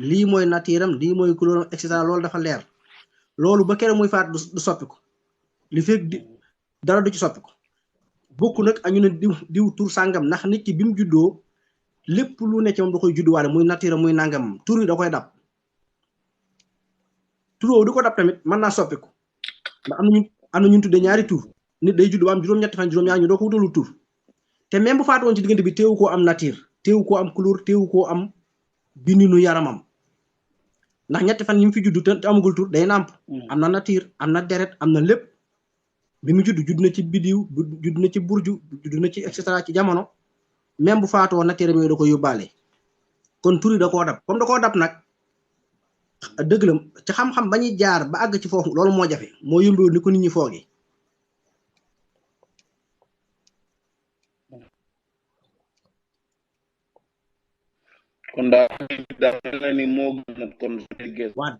lii mooy natiiram lii mooy couleuram et cetera loolu dafa leer loolu ba keroog muy faat du soppi ko li fekk dara du ci soppi ko bokk nag ak ñu ne diw tur sàngam ndax nit ki bi mu juddoo lépp lu ne ci moom da koy judduwaale muy natiiram muy nangam tur yi da koy dab tur woowu du ko dab tamit mën naa soppi ko ndax am na ñu tudde ñaari tur nit day judd ba am juróom-ñetti fan juróom-ñaar ñu doo ko wutalu tur te même bu faatu woon ci diggante bi teewu koo am nature teewu koo am couleur teewu koo am bindinu yaramam ndax ñetti fan yi mu fi judd te amagul tur day nàmp am na nature am na deret am na lépp bi mu judd na ci bidiw judd na ci burju judd na ci et cetera ci jamono même bu faatoo nature yooyu da ko yóbbaale kon tur yi da koo dab comme da koo dab nag dëgg la ci xam-xam ba ñuy jaar ba àgg ci foofu loolu moo jafe moo yómbewul ni ko nit ñi foogee kon daal ni moo gën a kon waaw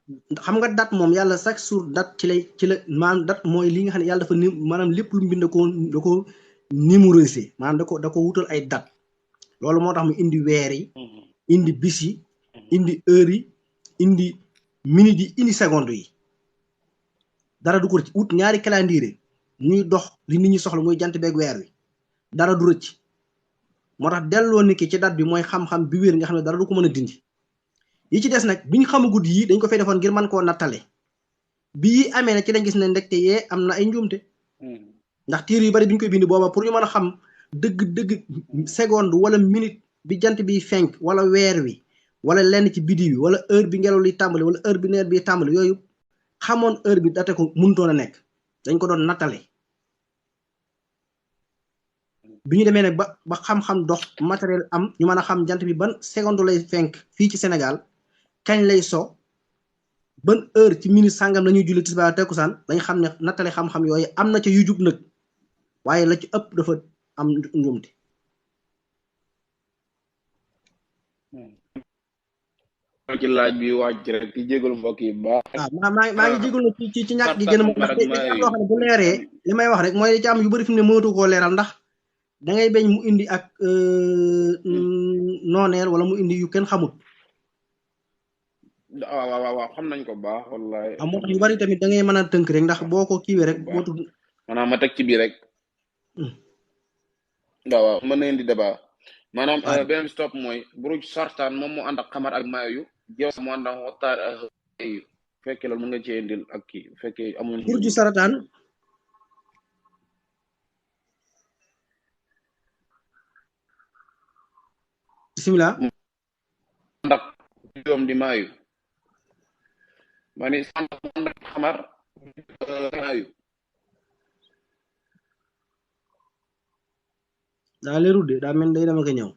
xam nga date moom yàlla chaque jour date ci la maanaam date mooy li nga xam ne yàlla dafa ni maanaam lépp lu mu bind da ko numéroisé maanaam da ko wutal ay date loolu moo tax mu indi weer yi indi bis yi indi heure yi indi minute yi indi seconde yi dara du ko rëcc wut ñaari calendrier ñuy dox li nit ñi soxla muy jant beeg weer wi dara du rëcc moo tax delloo nit ki ci date bi mooy xam-xam bi wér nga xam ne dara du ko mën a dindi yi ci des nag bi ñu xamagut yi dañ ko fay defoon ngir mën koo nattale bi yi amee nag ci dañ gis ne ndekte yee am na ay njuumte ndax tiir yu bari bi ñu koy bind booba pour ñu mën a xam dëgg seconde wala minute bi jant bi fenk wala weer wi wala lenn ci biddi wi wala heure bi ngelaw li tàmbali wala heure bi neer bi tàmbali yooyu xamoon heure bi date ko mënutoon a nekk dañ ko doon nattale bi ñu demee nag ba xam-xam dox matériel am ñu mën a xam jant bi ban seconde lay fenk fii ci Sénégal kañ lay so ban heure ci minute sàngam la ñuy julli tisbaar takkusaan dañ xam ne nattale xam-xam yooyu am na ca yu jub nag waaye la ci ëpp dafa am njuumte ci laaj bi wàcc rek di jégalu mbokk yi baax. maa ngi jégalu ci ñàkk gi gën a moom ndax day am loo xam ne bu leeree li may wax rek mooy ci am yu bari fi mu ne mënatu koo leeral ndax da ngay bañ mu indi ak nooneel wala mu indi yu kenn xamut. waaw xam nañ ko baax wallaay. moo tax yu bari tamit da ngay mën a tënk rek ndax boo ko kiiwee rek boo tudd. maanaam ma teg ci biir rek. waaw mën na indi débat. maanaam beneen stop mooy buruj sartaan moom moo ànd ak xamar ak maayu jeew mu ànd ak waxtaan ak fekkee loolu mën nga cee indil ak kii fekkee amuñu. buruj sartaan. bisimilah. ànd ak doom di maayu. ma ni ànd ak xamar maayu. daa leerul de daa mel day dama ko ñëw.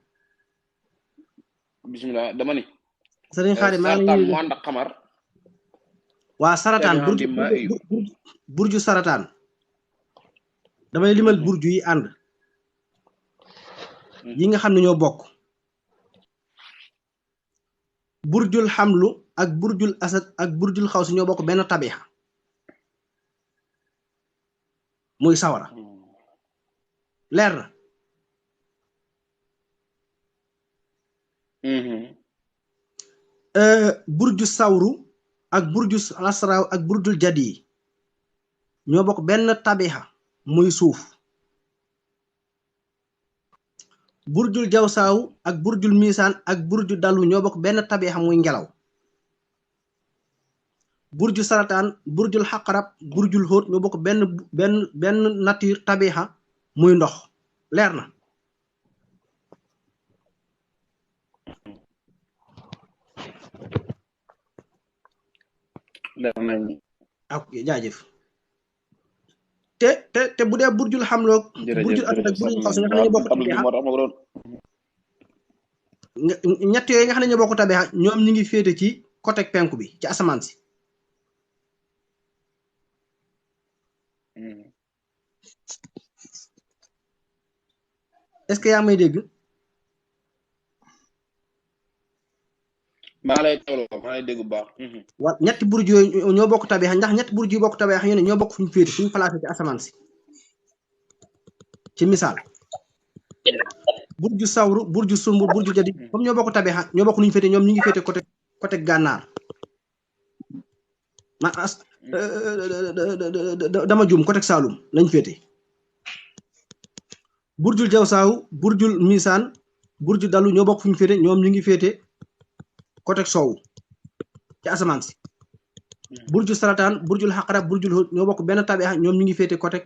bisimilah dama ni. sëriñ Xaadim maa ngi mu ànd ak xamar. waa sarataan burju sarataan. damay limal burju yi ànd. yi nga xam ne ñoo bokk. burjul xamlu ak burjul asad ak burjul xaw si ñoo bokk benn tabixa muy sawara leer na. burju sawru ak burju asraaw ak burjul jadi ñoo bokk benn tabixa muy suuf burjul jawsaaw ak burjul misaan ak burju dalu ñoo bokk benn tabixa muy ngelaw burju sarataan burjul xaqarab burjul xóot ñoo bokk benn nature tabixa muy ndox leer na ak jaajëf te bu dee burjul xamloog burjul asad ak burjul xaws nga xam ne ñoo bokk tabixa ñett yooyu nga xam ne ñoo bokk tabixa ñoom ñi ngi féete ci côté penku bi ci asamaan si est-ce que yaa may dégg maa lay dégg bu baax wa ñetti burj yooyu ñoo bokk tabixa ndax ñetti burj yu bokk tabixa ñu ne ñoo bokk fu ñu féete fu ñu placé ci asamaan si ci misaal burju sawru burju sumbur burju jadi comme ñoo bokk tabixa ñoo bokk nu ñu féete ñoom ñu ngi féete côté gànnaar dama juum côté Saalum lañ féete burjul jawsaaw burjul misaan burju dalu ñoo bokk fu ñu féete ñoom ñu ngi féete côté soowu ci asamaan si burju sarataan burjul xaqarab burjul xóot ñoo bokk benn tabixa ñoom ñu ngi féete côté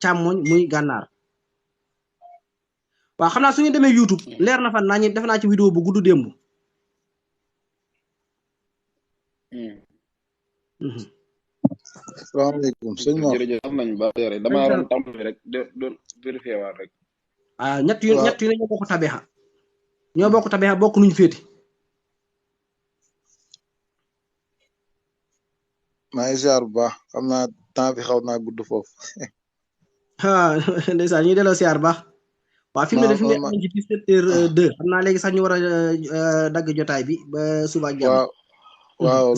càmmoñ muy gànnaar waaw xam naa su ñu demee YouTube leer na fan naa ñu def naa ci vidéo bu gudd démb salaamaaleykum sëñ Mor jërëjëf am nañ ba yore dama waroon tàmbali rek doon vérifié waat rek ñett yu ne ñoo bokk tabixa bokk nuñ féete maa ngi ziar bu baax xam naa temps bi xaw naa gudd foofu ndeysaan ñuy delloo siyaar baax waaw fi mu ne def nañ ci 17h02 xam naa léegi sax ñu war a dagg jotaay bi ba suba ak jàmm waaw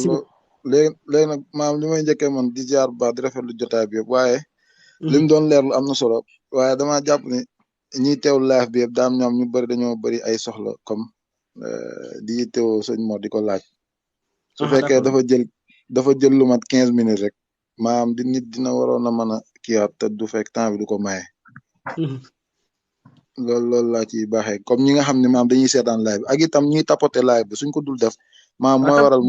léegi nag maam li may njëkkee man di ziar bu baax di rafetlu jotaay bi yëpp waaye li mu doon leerlu am na solo waaye dama jàpp ni ñiy teewlu live bi yëpp daam ñoom ñu bëri dañoo bëri ay soxla comme di teew sëñ Mor di ko laaj su fekkee dafa jël lu mat 15 minutes rek maam di nit dina waroon a mën a kiiwaat te du fekk temps bi du ko maye loolu laa ci baaxee comme ñi nga xam ne maam dañuy seetaan live bi ak itam ñiy tapoter live bi suñ ko dul def maam mooy waral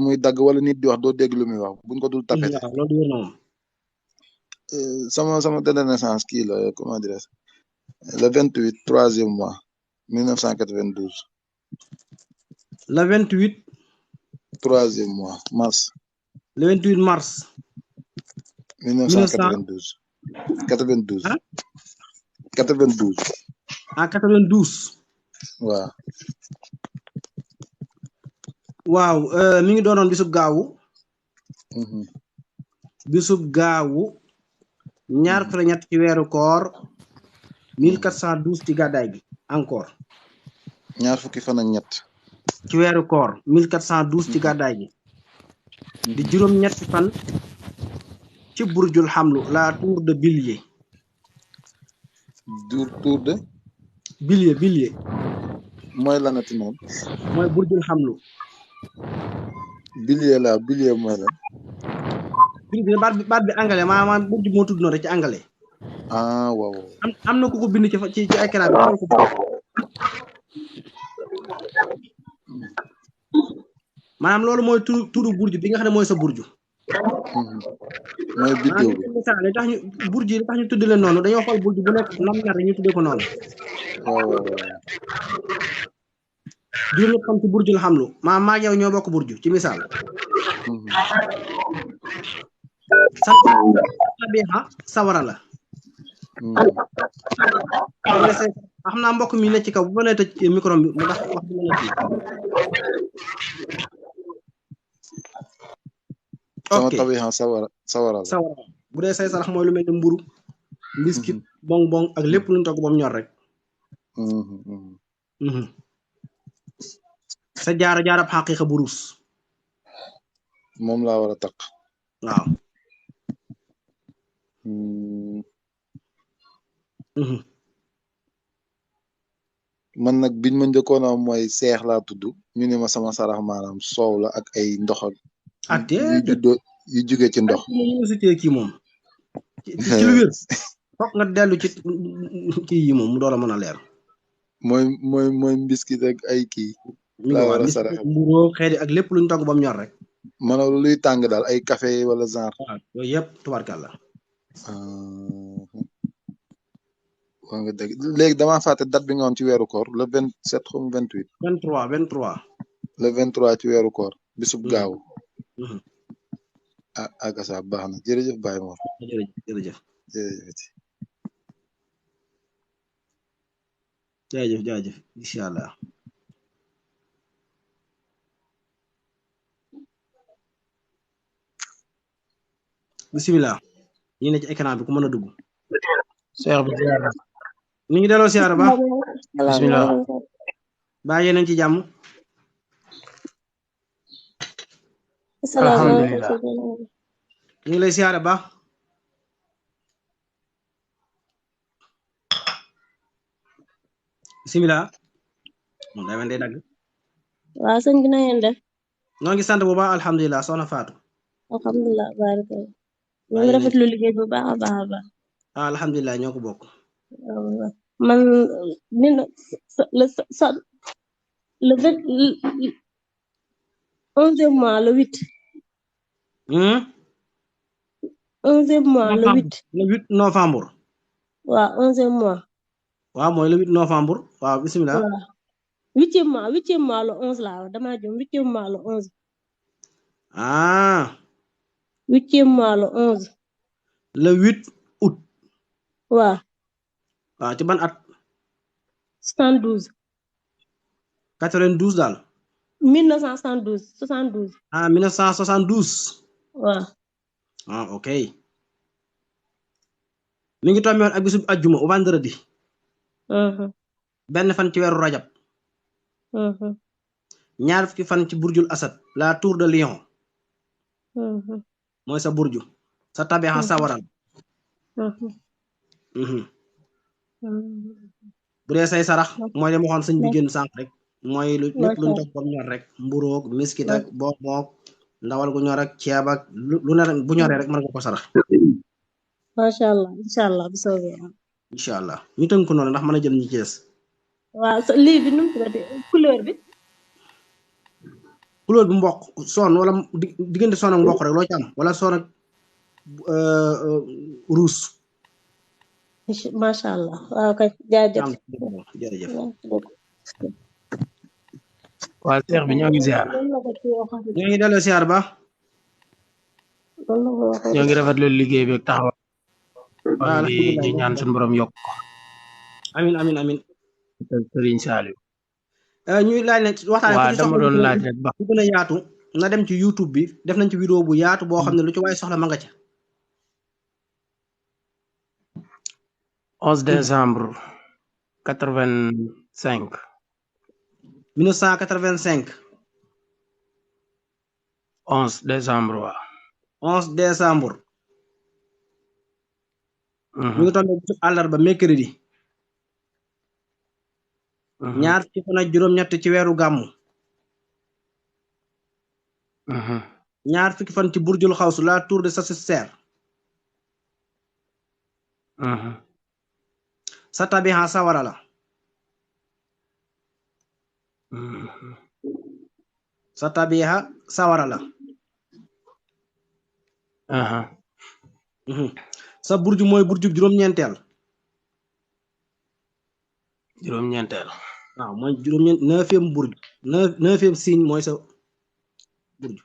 muy dagg wala nit di wax doo dégg lu muy wax buñ ko dul tapete sama date de naissance kii la comment dirais le 28 3e mois 1992 le 28 3e mois mars le 28 mars 1992 92 waaw mi ngi doonoon bisub gaawu ñaar fukk ñett ci weeru koor 1412 ci gàddaay gi encore ñaar fukki fan ak ñett ci weeru koor 1412 ci gàddaay gi di juróom ñetti fan ci burjul xamlu la tour de Bélier tour de Bélier mooy lanati moom mooy burjul xamlu Bélier mooy lan baat bi anglais maanaam burju moo tudd noonu rek ci anglais waaw am na ku ko bind ci écran bi xool ko maanaam loolu mooy turu burju bi nga xam ne mooy sa burju mooy biddew bi li tax ñu burju li tax ñu tudd leen noonu dañoo xool burju bu nekk nam ñaar ñu tuddee ko noonu juróom ñett xam ci burjul xamlu maa yow ñoo bokk burju ci misaal tabixa sawara la xam naa mbokk mi ne ci kaw bu ma nee tëj micro bi mu tax wax bi mën a kii sama tabixa sawara la bu dee say sarax mooy lu mel ni mburu mbiskit bong bong ak lépp luñ togg ba mu ñor rek sa jaarab xaqiiqa bu ruus moom laa war a takk waaw man nag biñ ma njëkkoon a mooy seex laa tudd ñu ne ma sama sarax maanaam soow la ak ay ndox ak yu jóge ci ndox ñu sutee kii moom ci lu wér foog nga dellu ci kii yi moom mu door a mën a leer mooy mbiskit ak ay kii mi ngi laa waa war a bis saraxe mburóo xeeti ak lépp luñ togg ba mu ñor rek mana luy tàng daal ay café wala genre waaw yooyu yëpp tubaarkàlla waa nga dëgg léegi damaa fàtte date bi nga woon ci weeru koor le 27 xum 28 23 le 23 ci weeru koor bisub gaaw Mhm. ah akasa baax na jërëjëf Baye Mor jërëjëf jërëjëf jaajëf incha allah bisimilah ñu ne ci écran bi ku mën a dugg Cheikh bi ziar ñu ngi delloo siyaara ba bismillah baa yéen ci jàmm alhamdulillah ñu ngi lay siyaara ba bisimilah moom day mel day dagg waaw sëñ bi na ngeen def ñoo ngi sant bu baax alhamdulilah soxna Fatou alhamdulilah baraka ñu ngi rafetlu liggéey bu baax a baax a baax alhamdulilah ñoo ko bokk man min le 11e mois le 8 11e mois le 8 novembre waaw 11e mois waaw mooy le 8 novembre waaw bisimilah waaw 8e mois le 11 laa wax damaa jum 8e mois le 11 8e mois le 11 le 8 août waaw ci ban at 72 92 daal 1972 72 1972 waaw ok mi ngi tombé woon ak bisub ajjuma au vendredi benn fan ci weeru rajab ñaar fukki fan ci burjul asad la tour de Lion mooy sa burju sa tabeexa sawaral bu dee say sarax mooy li ma waxoon sëñ bi génn sànq rek mooy lu lépp luñ toog bam ñor rek mburoog miskit ak boo mook ndawal gu ñor ak ceeb ak lu ne bu ñoree rek mën nga ko sarax macha allah incha allah bu soobee incha allah ñu tënk ko noonu ndax mën a jël ñi ci des waaw lii bi nu mu tuddati couleur bi mboq son wala diggante son ak mboq rek loo ci am wala son ak ruus macha allah waaw kay jaajëf jërëjëf waa Cheikh bi ñoo ngi ziar ñoo ngi delloo ziar ba ñoo ngi rafetlu liggéey bi ak taxawaay di ñaan suñu borom yokk ko amin amin amin Serigne Saliou ñuy laaj ne waxtaan waaw dama doon laaj rek ba gën a yaatu na dem ci YouTube bi def nañ ci vidéo bu yaatu boo xam ne lu ci waaye soxla ma nga ca 11 décembre 85 1985 11 décembre waaw 11 décembre ñu ngi tombé bisu àllarba mercredi ñaar ci fan ak juróom-ñett ci weeru gàmmu ñaar fukki fan ci burjul xawsu la tour de Sacré-Cœur sa tabixa sawara la sa tabixa sawara la sa burju mooy burju juróom-ñeenteel waaw mooy juróom-ñeent 9e burju 9e signe mooy sa burju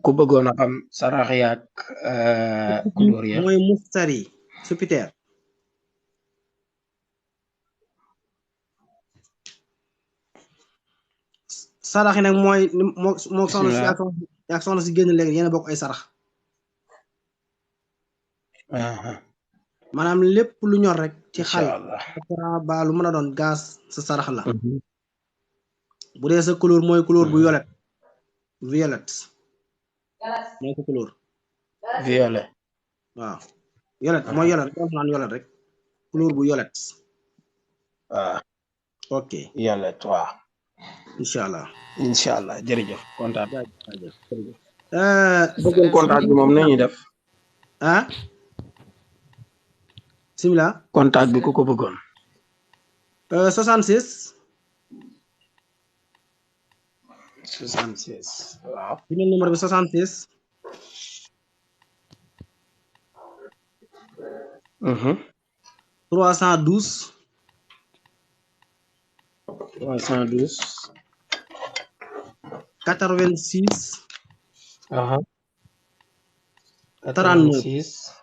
ku bëggoon a xam sarax yaak couleur ya mooy mustari Jupiter sarax yi nag mooy moo soxna si ak soxna si génn léegi yéen a bokk ay sarax maanaam lépp lu ñor rek ci xal ba lu mën a doon gaz sa sarax la bu dee sa couleur mooy couleur bu violet mooy sa couleur violet waaw violet mooy violet rek naan violet rek couleur bu violet waaw ok violet waaw inshallah inshallah jërëjëf kontaan euh bëggoon contact bi moom nañuy def ah simila contact bi ku ko bëggoon 66 waaw bindal numéro bi 66 312 86 39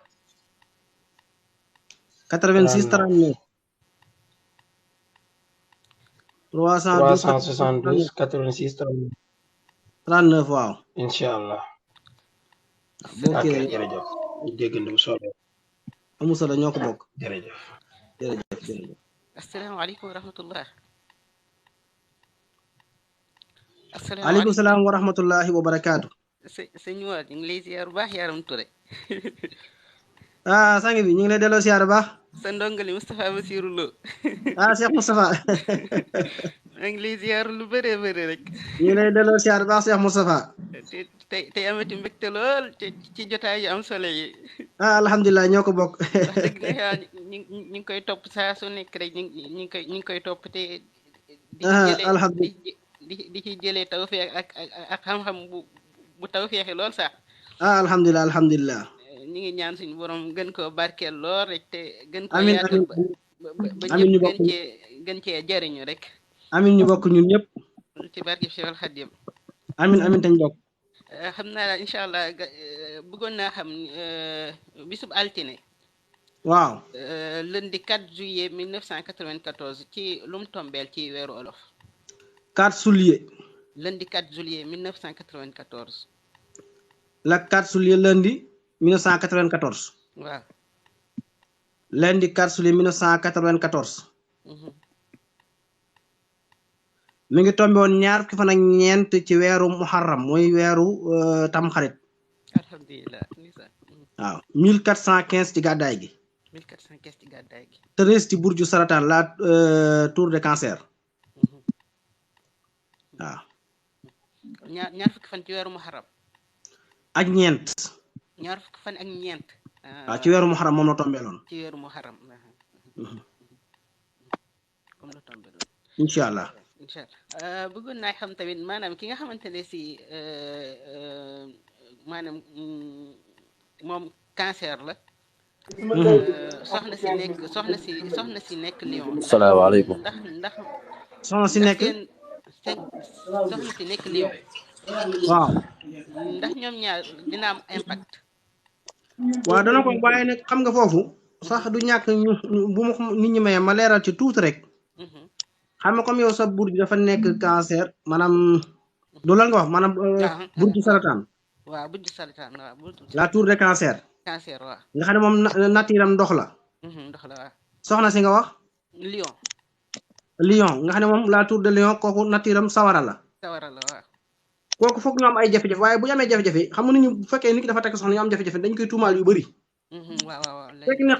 86 39 372 86 39 waaw inshallah ok jërëjëf déggandi bu soobee amu solo ñoo ko bokk jërëjëf jërëjëf asalaamaaleykum wa rahmatullah aleykum salaam wa rahmatullahi wa barakaatu sëñ Mor ñu ngi lay ziar bu baax Yaram Touré ah sang bi ñu ngi lay delloo ziar baax sa ndongali Moustapha Bassirou Lo ah Cheikh Moustapha maa ngi lay ziar lu bëree bëri rek ñu ngi lay delloo ziar baax Cheikh Moustapha tey amati mbégte lool ci jotaay yu am solo yi ah alhamdulilah ñoo ko bokk wax dëgg ne yaa ñu ngi koy topp saa su nekk rek ñu ngi koy topp te di ci jëlee tawfeex ak xam-xam bu tawfeexi lool sax ah alhamdulilah alhamdulilah ñu ngi ñaan suñu borom gën koo barkeel lool rek te gën koo amin yaatal ba ñëpp gën cee jariñu rek amin ñu bokk ñun ñëpp ci barke Cheikhul Khadim amin amin tañ bokk xam naa incha allah bëggoon naa xam bisub altine waaw lundi 4 juillet 1994 ci lum tombeel ci weeru olof 4 juillet lundi 4 juillet 1994 la 4 juillet lundi 1994 waaw lundi 4 juillet 1994 mi ngi tombe woon ñaar fukki fan ak ñeent ci weeru muharram mooy weeru tamxarit alhamdulilah waaw 1415 ci gàddaay gi 1415 ci gàddaay gi 13 ci burju saratan la tour de cancer waaw ñaar fukki fan ci weeru muharram ak ñeent ñaar fukki fan ak ñeent waaw ci weeru muharram moom la tombeeloon ci weeru muharram comme la tombeeloon inshallah inshallah bëggoon naa xam tamit maanaam ki nga xamante ne si maanaam moom cancer la soxna si nekk Lyon salaamaaleykum ndax soxna si nekk Lyon waaw ndax ñoom ñaar dina am impact waaw dana ko waaye nag xam nga foofu sax du ñàkk ñu bu ma nit ñi maye ma leeral ci tuuti rek xam nga comme yow sa burj dafa nekk cancer maanaam du la nga wax maanaam burj saratan waaw burj saratan waaw la tour de cancer waaw nga xam ne moom natiiram ndox la waaw soxna si nga wax Lion nga xam ne moom la tour de Lion kooku natiiram sawara la waaw kooku foog ñu am ay jafe-jafe waaye bu ñu amee jafe-jafe xam nga nit ñi bu fekkee nit ki dafa takk soxna ñu am jafe-jafe dañ koy tuumaal yu bëri fekk ne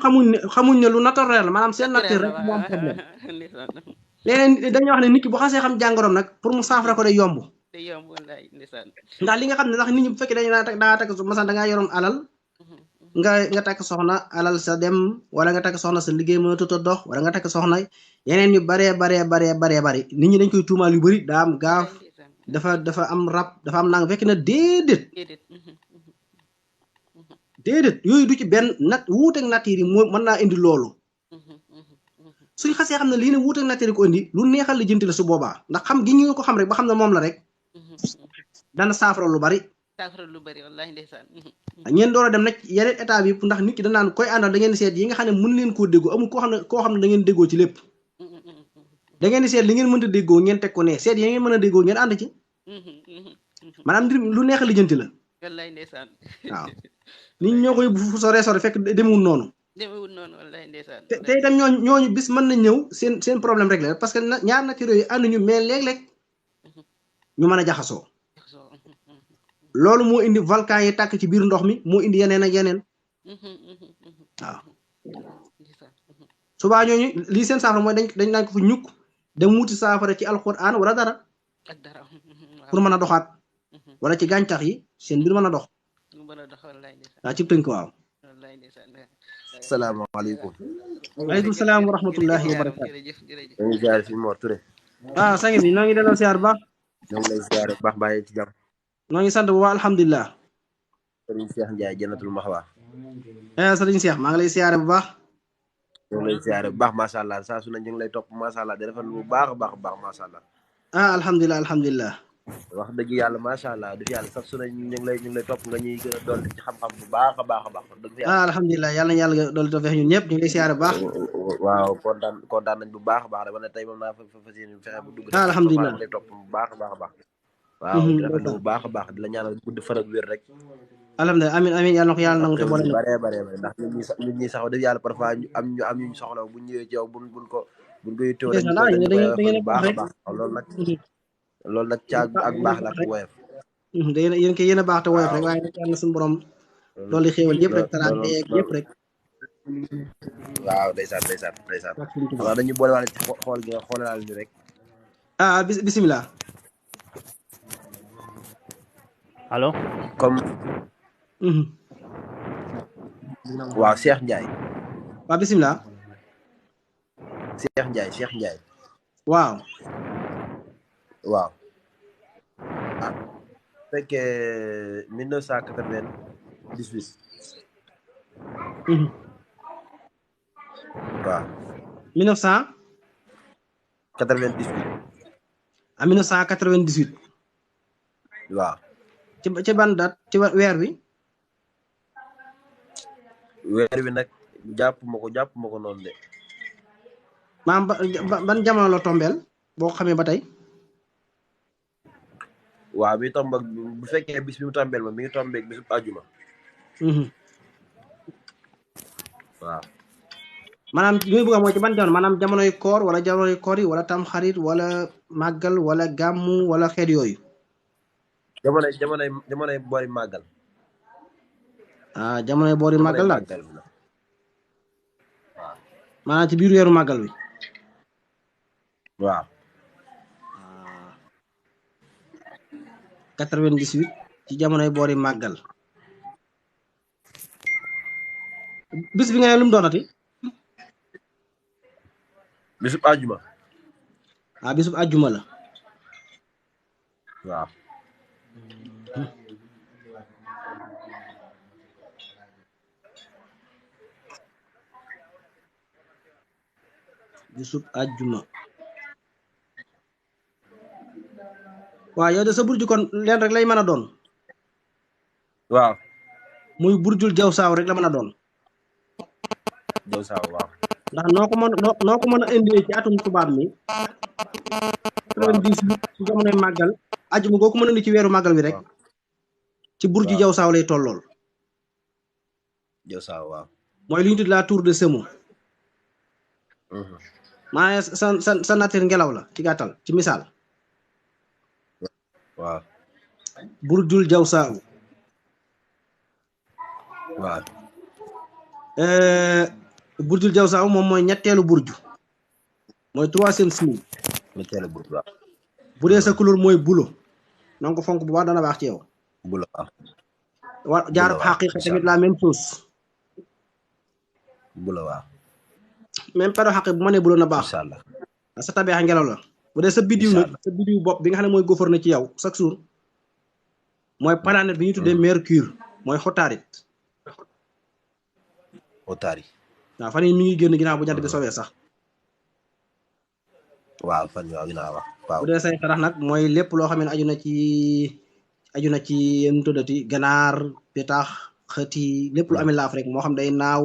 xamuñ ne lu naturel la maanaam seen nature rek mu am problème léeg-léeg dañuy wax ne nit ki bu xasee xam jàngoroom nag pour mu saafara ko day yomb ndax li nga xam ne sax nit ñi bu fekkee dañu daa takk masan da ngaa yoroon alal nga takk soxna alal sa dem wala nga takk soxna sa liggéey mënatut a dox wala nga takk soxna yeneen yu baree bari nit ñi dañ koy tuumaal yu bëri daa am gaaf dafa am rab dafa am nang fekk na déedéet yooyu du ci benn nat wuuteeg nature yi moo mën naa indi loolu suñ xasee xam ne lii ne wuuteeg nature yi ko indi lu neexal la jënti la su boobaa ndax xam gi ñu ko xam rek ba xam ne moom la rek dana saafara lu bari wallahi ndeysaan ñeen door a dem nag yeneen état bi ndax nit ki danaan koy àndal da ngeen seet yi nga xam ne mën leen koo déggoo amul koo xam ne da ngeen déggoo ci lépp da ngeen di seet li ngeen mënta déggoo ngeen teg ko ne seet yi ngeen mën a déggoo ngeen ànd ci maanaam lu neexal la jënti la wallahi ndeysaan waaw nit ñoo ko yóbbu fu sore fekk demewul noonu wallahi ndeysaan te itam ñooñu bis mën na ñëw seen problème rek la parce que ñaar nature yi ànduñu mais léeg-léeg ñu mën a jaxasoo loolu moo indi volcan yi tàkk ci biir ndox mi moo indi yeneen ak yeneen waaw subaa ñooñu lii seen saafara mooy dañ ko fa ñukk dem wuti saafara ci alquran wala dara pour mën a doxaat wala ci gàncax yi seen mbir mën a dox mu mën a dox wallaay ndeysaan waa ci tënk waaw wallaay ndeysaan salaamaaleykum. waaleykum salaam wa rahmatullahi wa barakaatu jërëjëf jërëjëf ñu ngi ziare fi Mor Touré. ah sang bi noo ngi delloo siyaar bu baax ñoo ngi lay ziare bu baax bàyyi ci jàmm. noo ngi sant bu baax alhamdulilah Sëriñ Cheikh Ndiaye Jannatul Mahwa. sëriñ Cheikh maa ngi lay siyaare bu baax ñoo ngi lay ziare bu baax macha allah saa su ne ñu ngi lay topp macha allah di rafetlu bu baax a baax macha allah. alhamdulilah alhamdulilah wax dëgg yàlla macha allah dëgg yàlla sax su ne ñu ngi lay topp nga ñuy gën a dolli ci xam-xam bu baax a baax. dëgg yàlla alhamdulilah yàlla na yàlla dolli tawfeex ñun ñëpp ñu ngi lay siyaare bu baax waaw kontaan nañ bu baax a baax dama ne tey moom naa fa fas yéene fexe bu dugg alhamdulilah lay topp bu baax a baax waaw di rafetlu bu baax a baax di la ñaanal gudd fan ak wér rek alhamdulilah amin amin yàlla na ko yàlla nangu te boole bare ndax nit ñi sax dëgg yàlla parfois am ñu soxla bu ñëwee ci yow buñ ko yittewoo rek bu baax a baax loolu nag ca ak baax la ak woyof yéen kay yéen a baax te woyof rek waaye nag yàlla na suñu borom loolu xéewal yëpp rek taraanga yëpp rek waaw ndeysaan waaw dañu boole waale ci xool gi nga xoolal ñu rek bisimilah allo comme waaw Cheikh Ndiaye waaw bisimilah Cheikh Ndiaye waaw fekkee 1998 waaw 1998 waaw ci ban date ci weer wi nag jàpp ma ko noonu de maam ban jamono la tombeel boo xamee ba tey waaw mi tomb ak bu fekkee bis bi mu tombeel ma mi ngi tombeeg bisu àjjuma waaw maanaam li muy bëgg mooy ci ban jamono maanaam jamonoy koor wala jamonoy koor yi wala tam xarit wala màggal wala gàmmu wala xeet yooyu jamonoy boori màggal jamonoy boori màggal la maanaam ci biir weeru màggal wi waaw 98 ci jamonoy boori màggal bis bi nga ne lu mu doonati bisub àjjuma bisub àjjuma la waaw bisub àjjuma waaw yow de sa burju kon leen rek lay mën a doon waaw muy burjul jaw saaw rek la mën a doon jaw saaw waaw ndax noo ko mën a indee ci atum tubaab mi 98 ci jamonoy màggal àjjuma goo ko mën a indi ci weeru màggal wi rek ci burju jaw saaw lay tollool jaw saaw waaw mooy li ñu tudd la tour de Semo maanaam sa nature ngelaw la ci gàttal ci misaal waaw burjul jaw saaw waaw burjul jaw saaw moom mooy ñetteelu burju mooy 3e signe ñetteelu burju waaw bu dee sa couleur mooy bulo na ko fonk bu baax dana baax ci yow bulo waaw jaar xaqiqa tamit la même chose bulo waaw même pero xaqi bu ma nee bulo na baax inshallah sa tabeexa ngelaw la bu dee sa bidiw nag sa bidiw bopp bi nga xam ne mooy gouverné ci yow chaque jour mooy planète bi ñu tuddee mercure mooy xotaarit waaw fan yi mi ngi génn ginnaaw bu jant bi soobee sax waaw fan waaw ginnaaw waaw bu dee say xarax nag mooy lépp loo xam ne aju na ci yenn tuddati ganaar pitax xëti lépp lu amee laaf rek moo xam day naaw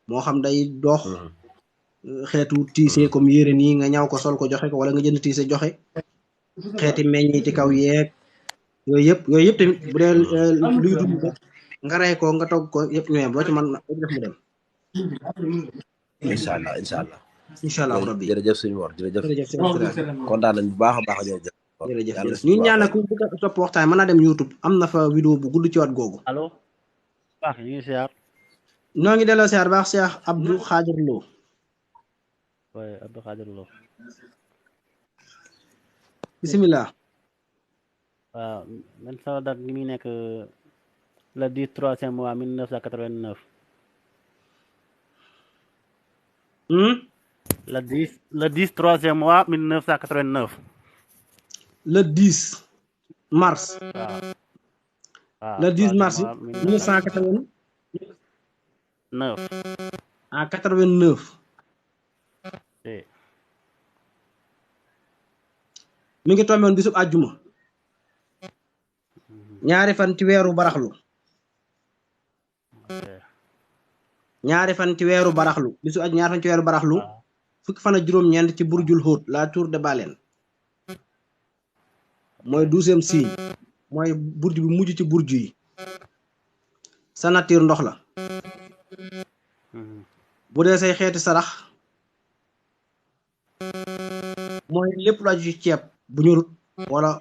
moo xam day dox xeetu tiise comme yére nii nga ñaw ko sol ko joxe ko wala nga jënd tiise joxe xeeti meññ ci kaw yeeg yooyu yëpp tamit bu dee luy dund ko nga rey ko nga togg ko yëpp ñooyam loo ci mën def mu dem inshallah rabbi jërëjëf suñu Mor jërëjëf kontaan nañ bu baax a baax jërëjëf ñu ñaan ku bëgg a topp waxtaan mën naa dem YouTube am na fa vidéo bu gudd ci wat googu allo baax ñu ngi siyaar noo ngi delloo siyaar baax Cheikh Abdou Khadir Lo Abdou Khadir Lo bismillah waaw man sama date mi ngi nekk le 10 3e mois 1989. Le 10 3e mois 1989. le 10 mars. waaw le 10 3e mars mois 1989. 9. ah 89. mi ngi tombewoon bisub àjjuma. ñaari fan ci weeru baraxlu. ñaari fan ci weeru baraxlu bisu aj ñaari fan ci weeru baraxlu. fukki fan ak juróom-ñeent ci burjul xóot la tour de Baleine. mooy 12e signe. mooy burju bi mujj ci burju yi. sa nature ndox la. bu dee say xeeti sarax. mooy lépp lu aju ci ceeb bu ñurut wala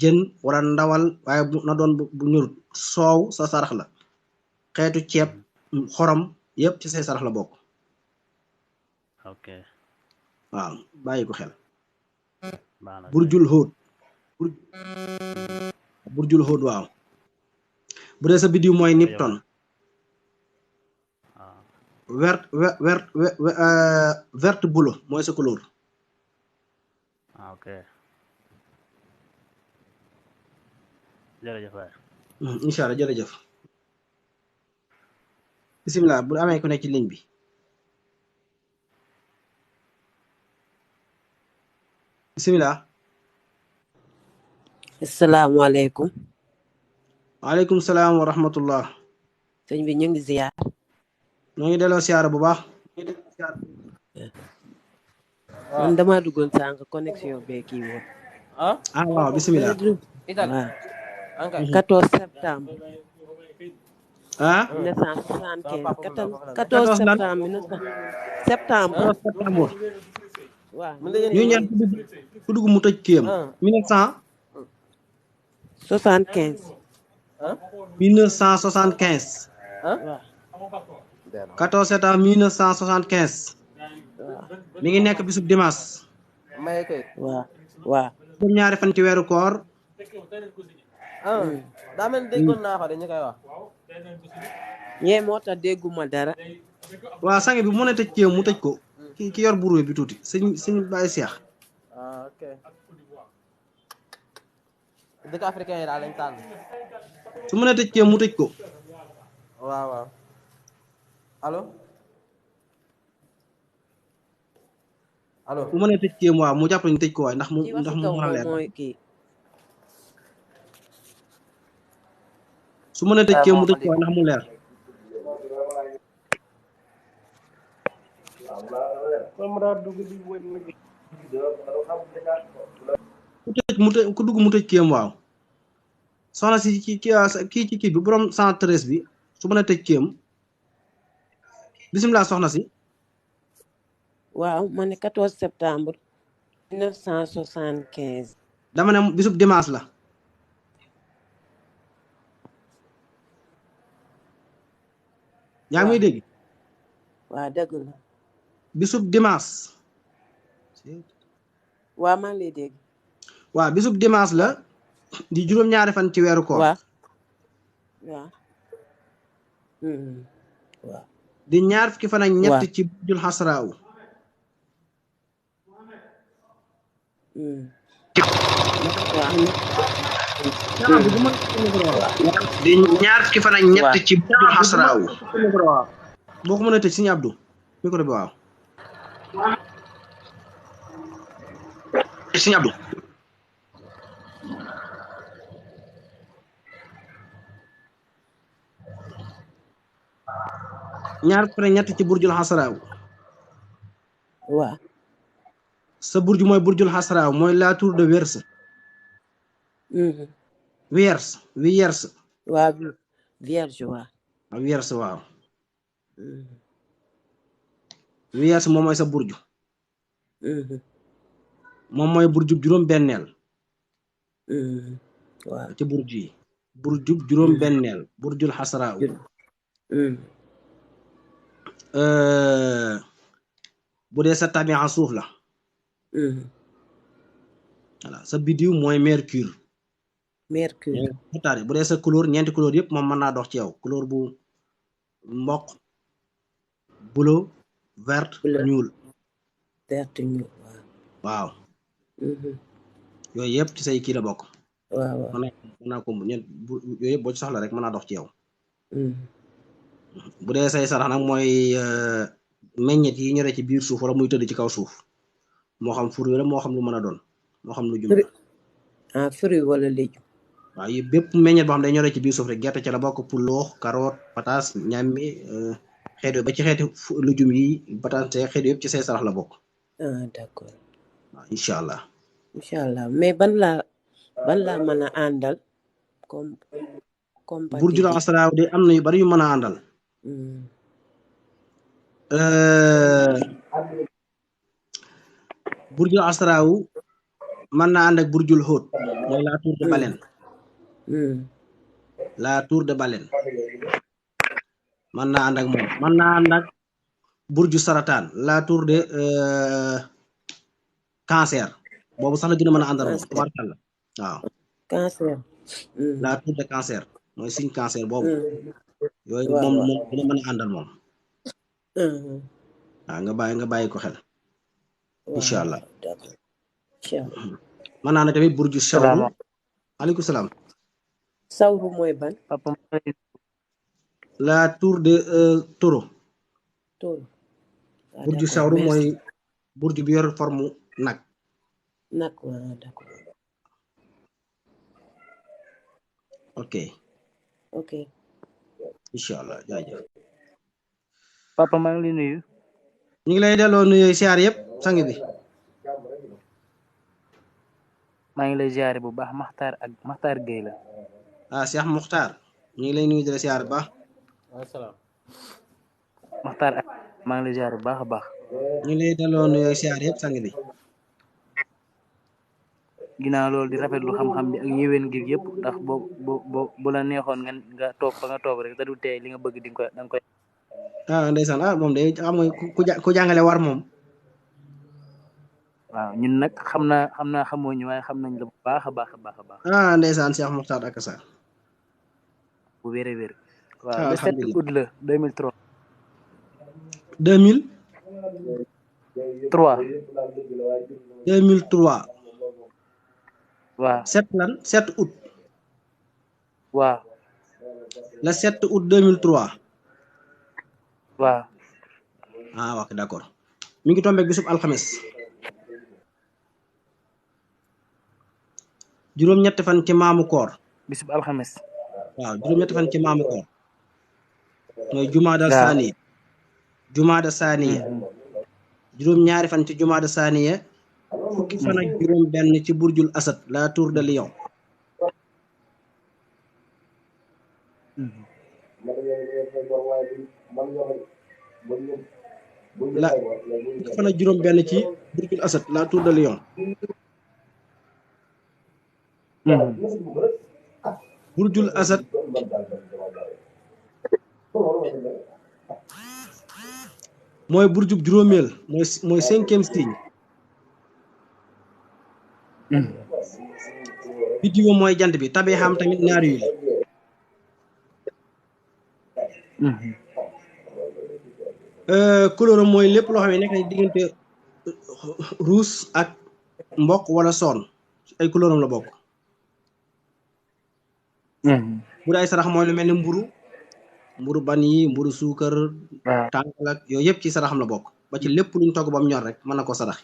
jën wala ndawal waaye na doon bu ñurut soow sa sarax la. xeetu ceeb xorom yépp ci say sarax la bokk. ok waaw bàyyi ko xel. baax na burjul xóot burjul xóot waaw. bu dee sa biddiw mooy Nipton. vert bleu mooy sa couleur. ok jërëjëf waay. incha allah jërëjëf. bisimilah bu amee ku nekk ci ligne bi. bisimilah. asalaamaaleykum. waaleykum salaam wa rahmatullah. sëñ bi ñu ngi ziar. ñoo ngi delloo siyaara bu baax. man dama duggoon sànq connexion bee kii woon. ah waaw bisimilah. waaw 14 septembre. ah 1975 14 septembre 19 septembre. waaw ñu ñaan ku dugg mu tëj kiyam. 1975. 14 septembre 1975. mi ngi nekk bisub dimanche. waaw waaw. juróom ñaari fan ci weeru koor. daa mel ni déggoon naa ko de ñu koy wax. ñee moo tax dégguma dara. waaw sang bi mu ne tëj kiyam mu tëj ko. ki yor bureau bi tuuti sëñ Baye Cheikh. ok dëkk africain yi daal lañ tànn. su mu ne tëj kiyam mu tëj ko. waaw waaw allo. allo bu mënee tëj kiyam waaw mu jàpp ñu tëj ko waay ndax mu mën a leer. su mënee tëj kiyam mu tëj ko waay ndax mu leer. ku dugg mu tëj kiyam waaw. soxna si ci kii bi borom 113 bi su mënee tëj kiyam. bisimilah soxna si. waaw ma ne 14 septembre 1975. dama ne bisub dimanche la. yaa ngi may dégg. waaw dëgg la. bisub dimanche. waaw maa ngi lay dégg. waaw bisub dimanche la di juróom-ñaari fan ci weeru koor. waaw waaw. waaw. di ñaar fukki fan ak ñett ci burjul xasraaw. di ñaar fukki fan ak ñett ci burjul xasraaw. boo ko mënee tëj Sëñ Abdou micro bi waaw. Sëñ Abdou. ñaar fukki fan ak ñett ci burjul xasraaw. waaw. sa burju mooy burjul xasraaw mooy la tour de Verse. Vierge. waaw vierge waaw. Vierge waaw. Vierge moom mooy sa burju. moom mooy burju juróom-benneel. waaw ci burju yi. burju juróom-benneel burjul xasraaw. bu dee sa tabixa suuf la. voilà sa biddiw mooy Mercure. mercure. muxtaar bu dee sa couleur ñeenti couleur yëpp moom mën naa dox ci yow couleur bu mboq bleu vert ñuul vert ñuul waaw yooyu yëpp ci say kii la bokk waaw mën naa ko ñeent yooyu yëpp boo ci soxla rek mën naa dox ci yow bu dee say sarax nag mooy meññet yi ñore ci biir suuf wala muy tëdd ci kaw suuf moo xam fur la moo xam lu mën a doon moo xam lu jum fruit wala légume waaw yi bépp meññet boo xam day ñore ci biir suuf rek gerte ca la bokk puloox carotte pataas ñambi xeet ba ci xeeti lujum yi bataante xeet yëpp ci say sarax la bokk d'accord waaw incha allah mais ban laa mën a àndal comme burjul asraaw de am na yu bari yu mën a àndal burjul asraaw mën naa ànd ak burjul xóot mooy la tour de baleine la tour de baleine mën naa ànd ak moom mën naa ànd ak burju sarataan la tour de cancer boobu sax la gën a mën a àndal moom tubaarkàlla waaw cancer la tour de cancer mooy signe cancer boobu yooyu moom dina mën a àndal moom waaw nga bàyyi ko xel incha allah mën naa ne tamit burju sawru aleykum salaam sawru mooy ban la tour de taureau burju sawru mooy burju bi yor forme nag waaw d'accord ok incha allah jaajëf papa maa ngi lay nuyu ñu ngi lay delloo nuyu siyaar yëpp sang bi maa ngi lay ziare bu baax Maxtaar Gueye la Cheikh Muxtaar ñu ngi lay nuyu di la siyaar bu baax asalaam Maxtaar maa ngi lay ziare bu baax a baax ñu ngi lay delloo nuyu siyaar yëpp sang bi ginnaaw loolu di rafetlu xam-xam bi ak yéwén gi yëpp ndax bu la neexoon nga toog fa nga toog rek te du tee li nga bëgg da nga koy ndeysaan moom de xam nga ku jàngale war moom waaw ñun nag xam naa xamoo ñu waaye xam nañ la bu baax a baax a baax a baax ndeysaan Cheikh Muxtaar ak sa bu wér a wér waaw le 7 août la 2003 waaw 7 août waaw le 7 août 2003 waaw ok d'accord mi ngi tombeeg bisub alxames juróom-ñetti fan ci maamu koor bisub alxames waaw juróom-ñetti fan ci maamu koor mooy jumaada saaniya juróom-ñaari fan ci jumaada saaniya fukki fan ak juróom benn ci burjul asad la tour de lion fukki fan ak juróom benn ci burjul asad la tour de lion burjul asad mooy burjub juróomeel mooy 5e signe biddiwam mooy jant bi tabi xam tamit ñaar yu couleur mooy lépp loo xam ne nekk na diggante rouge ak mboq wala soon ay couleuram la bokk bu day sarax mooy lu mel ni mburu ban yi mburu suukar tàngal ak yooyu yëpp ci saraxam la bokk ba ci lépp luñ togg ba mu ñor rek mën na ko sarax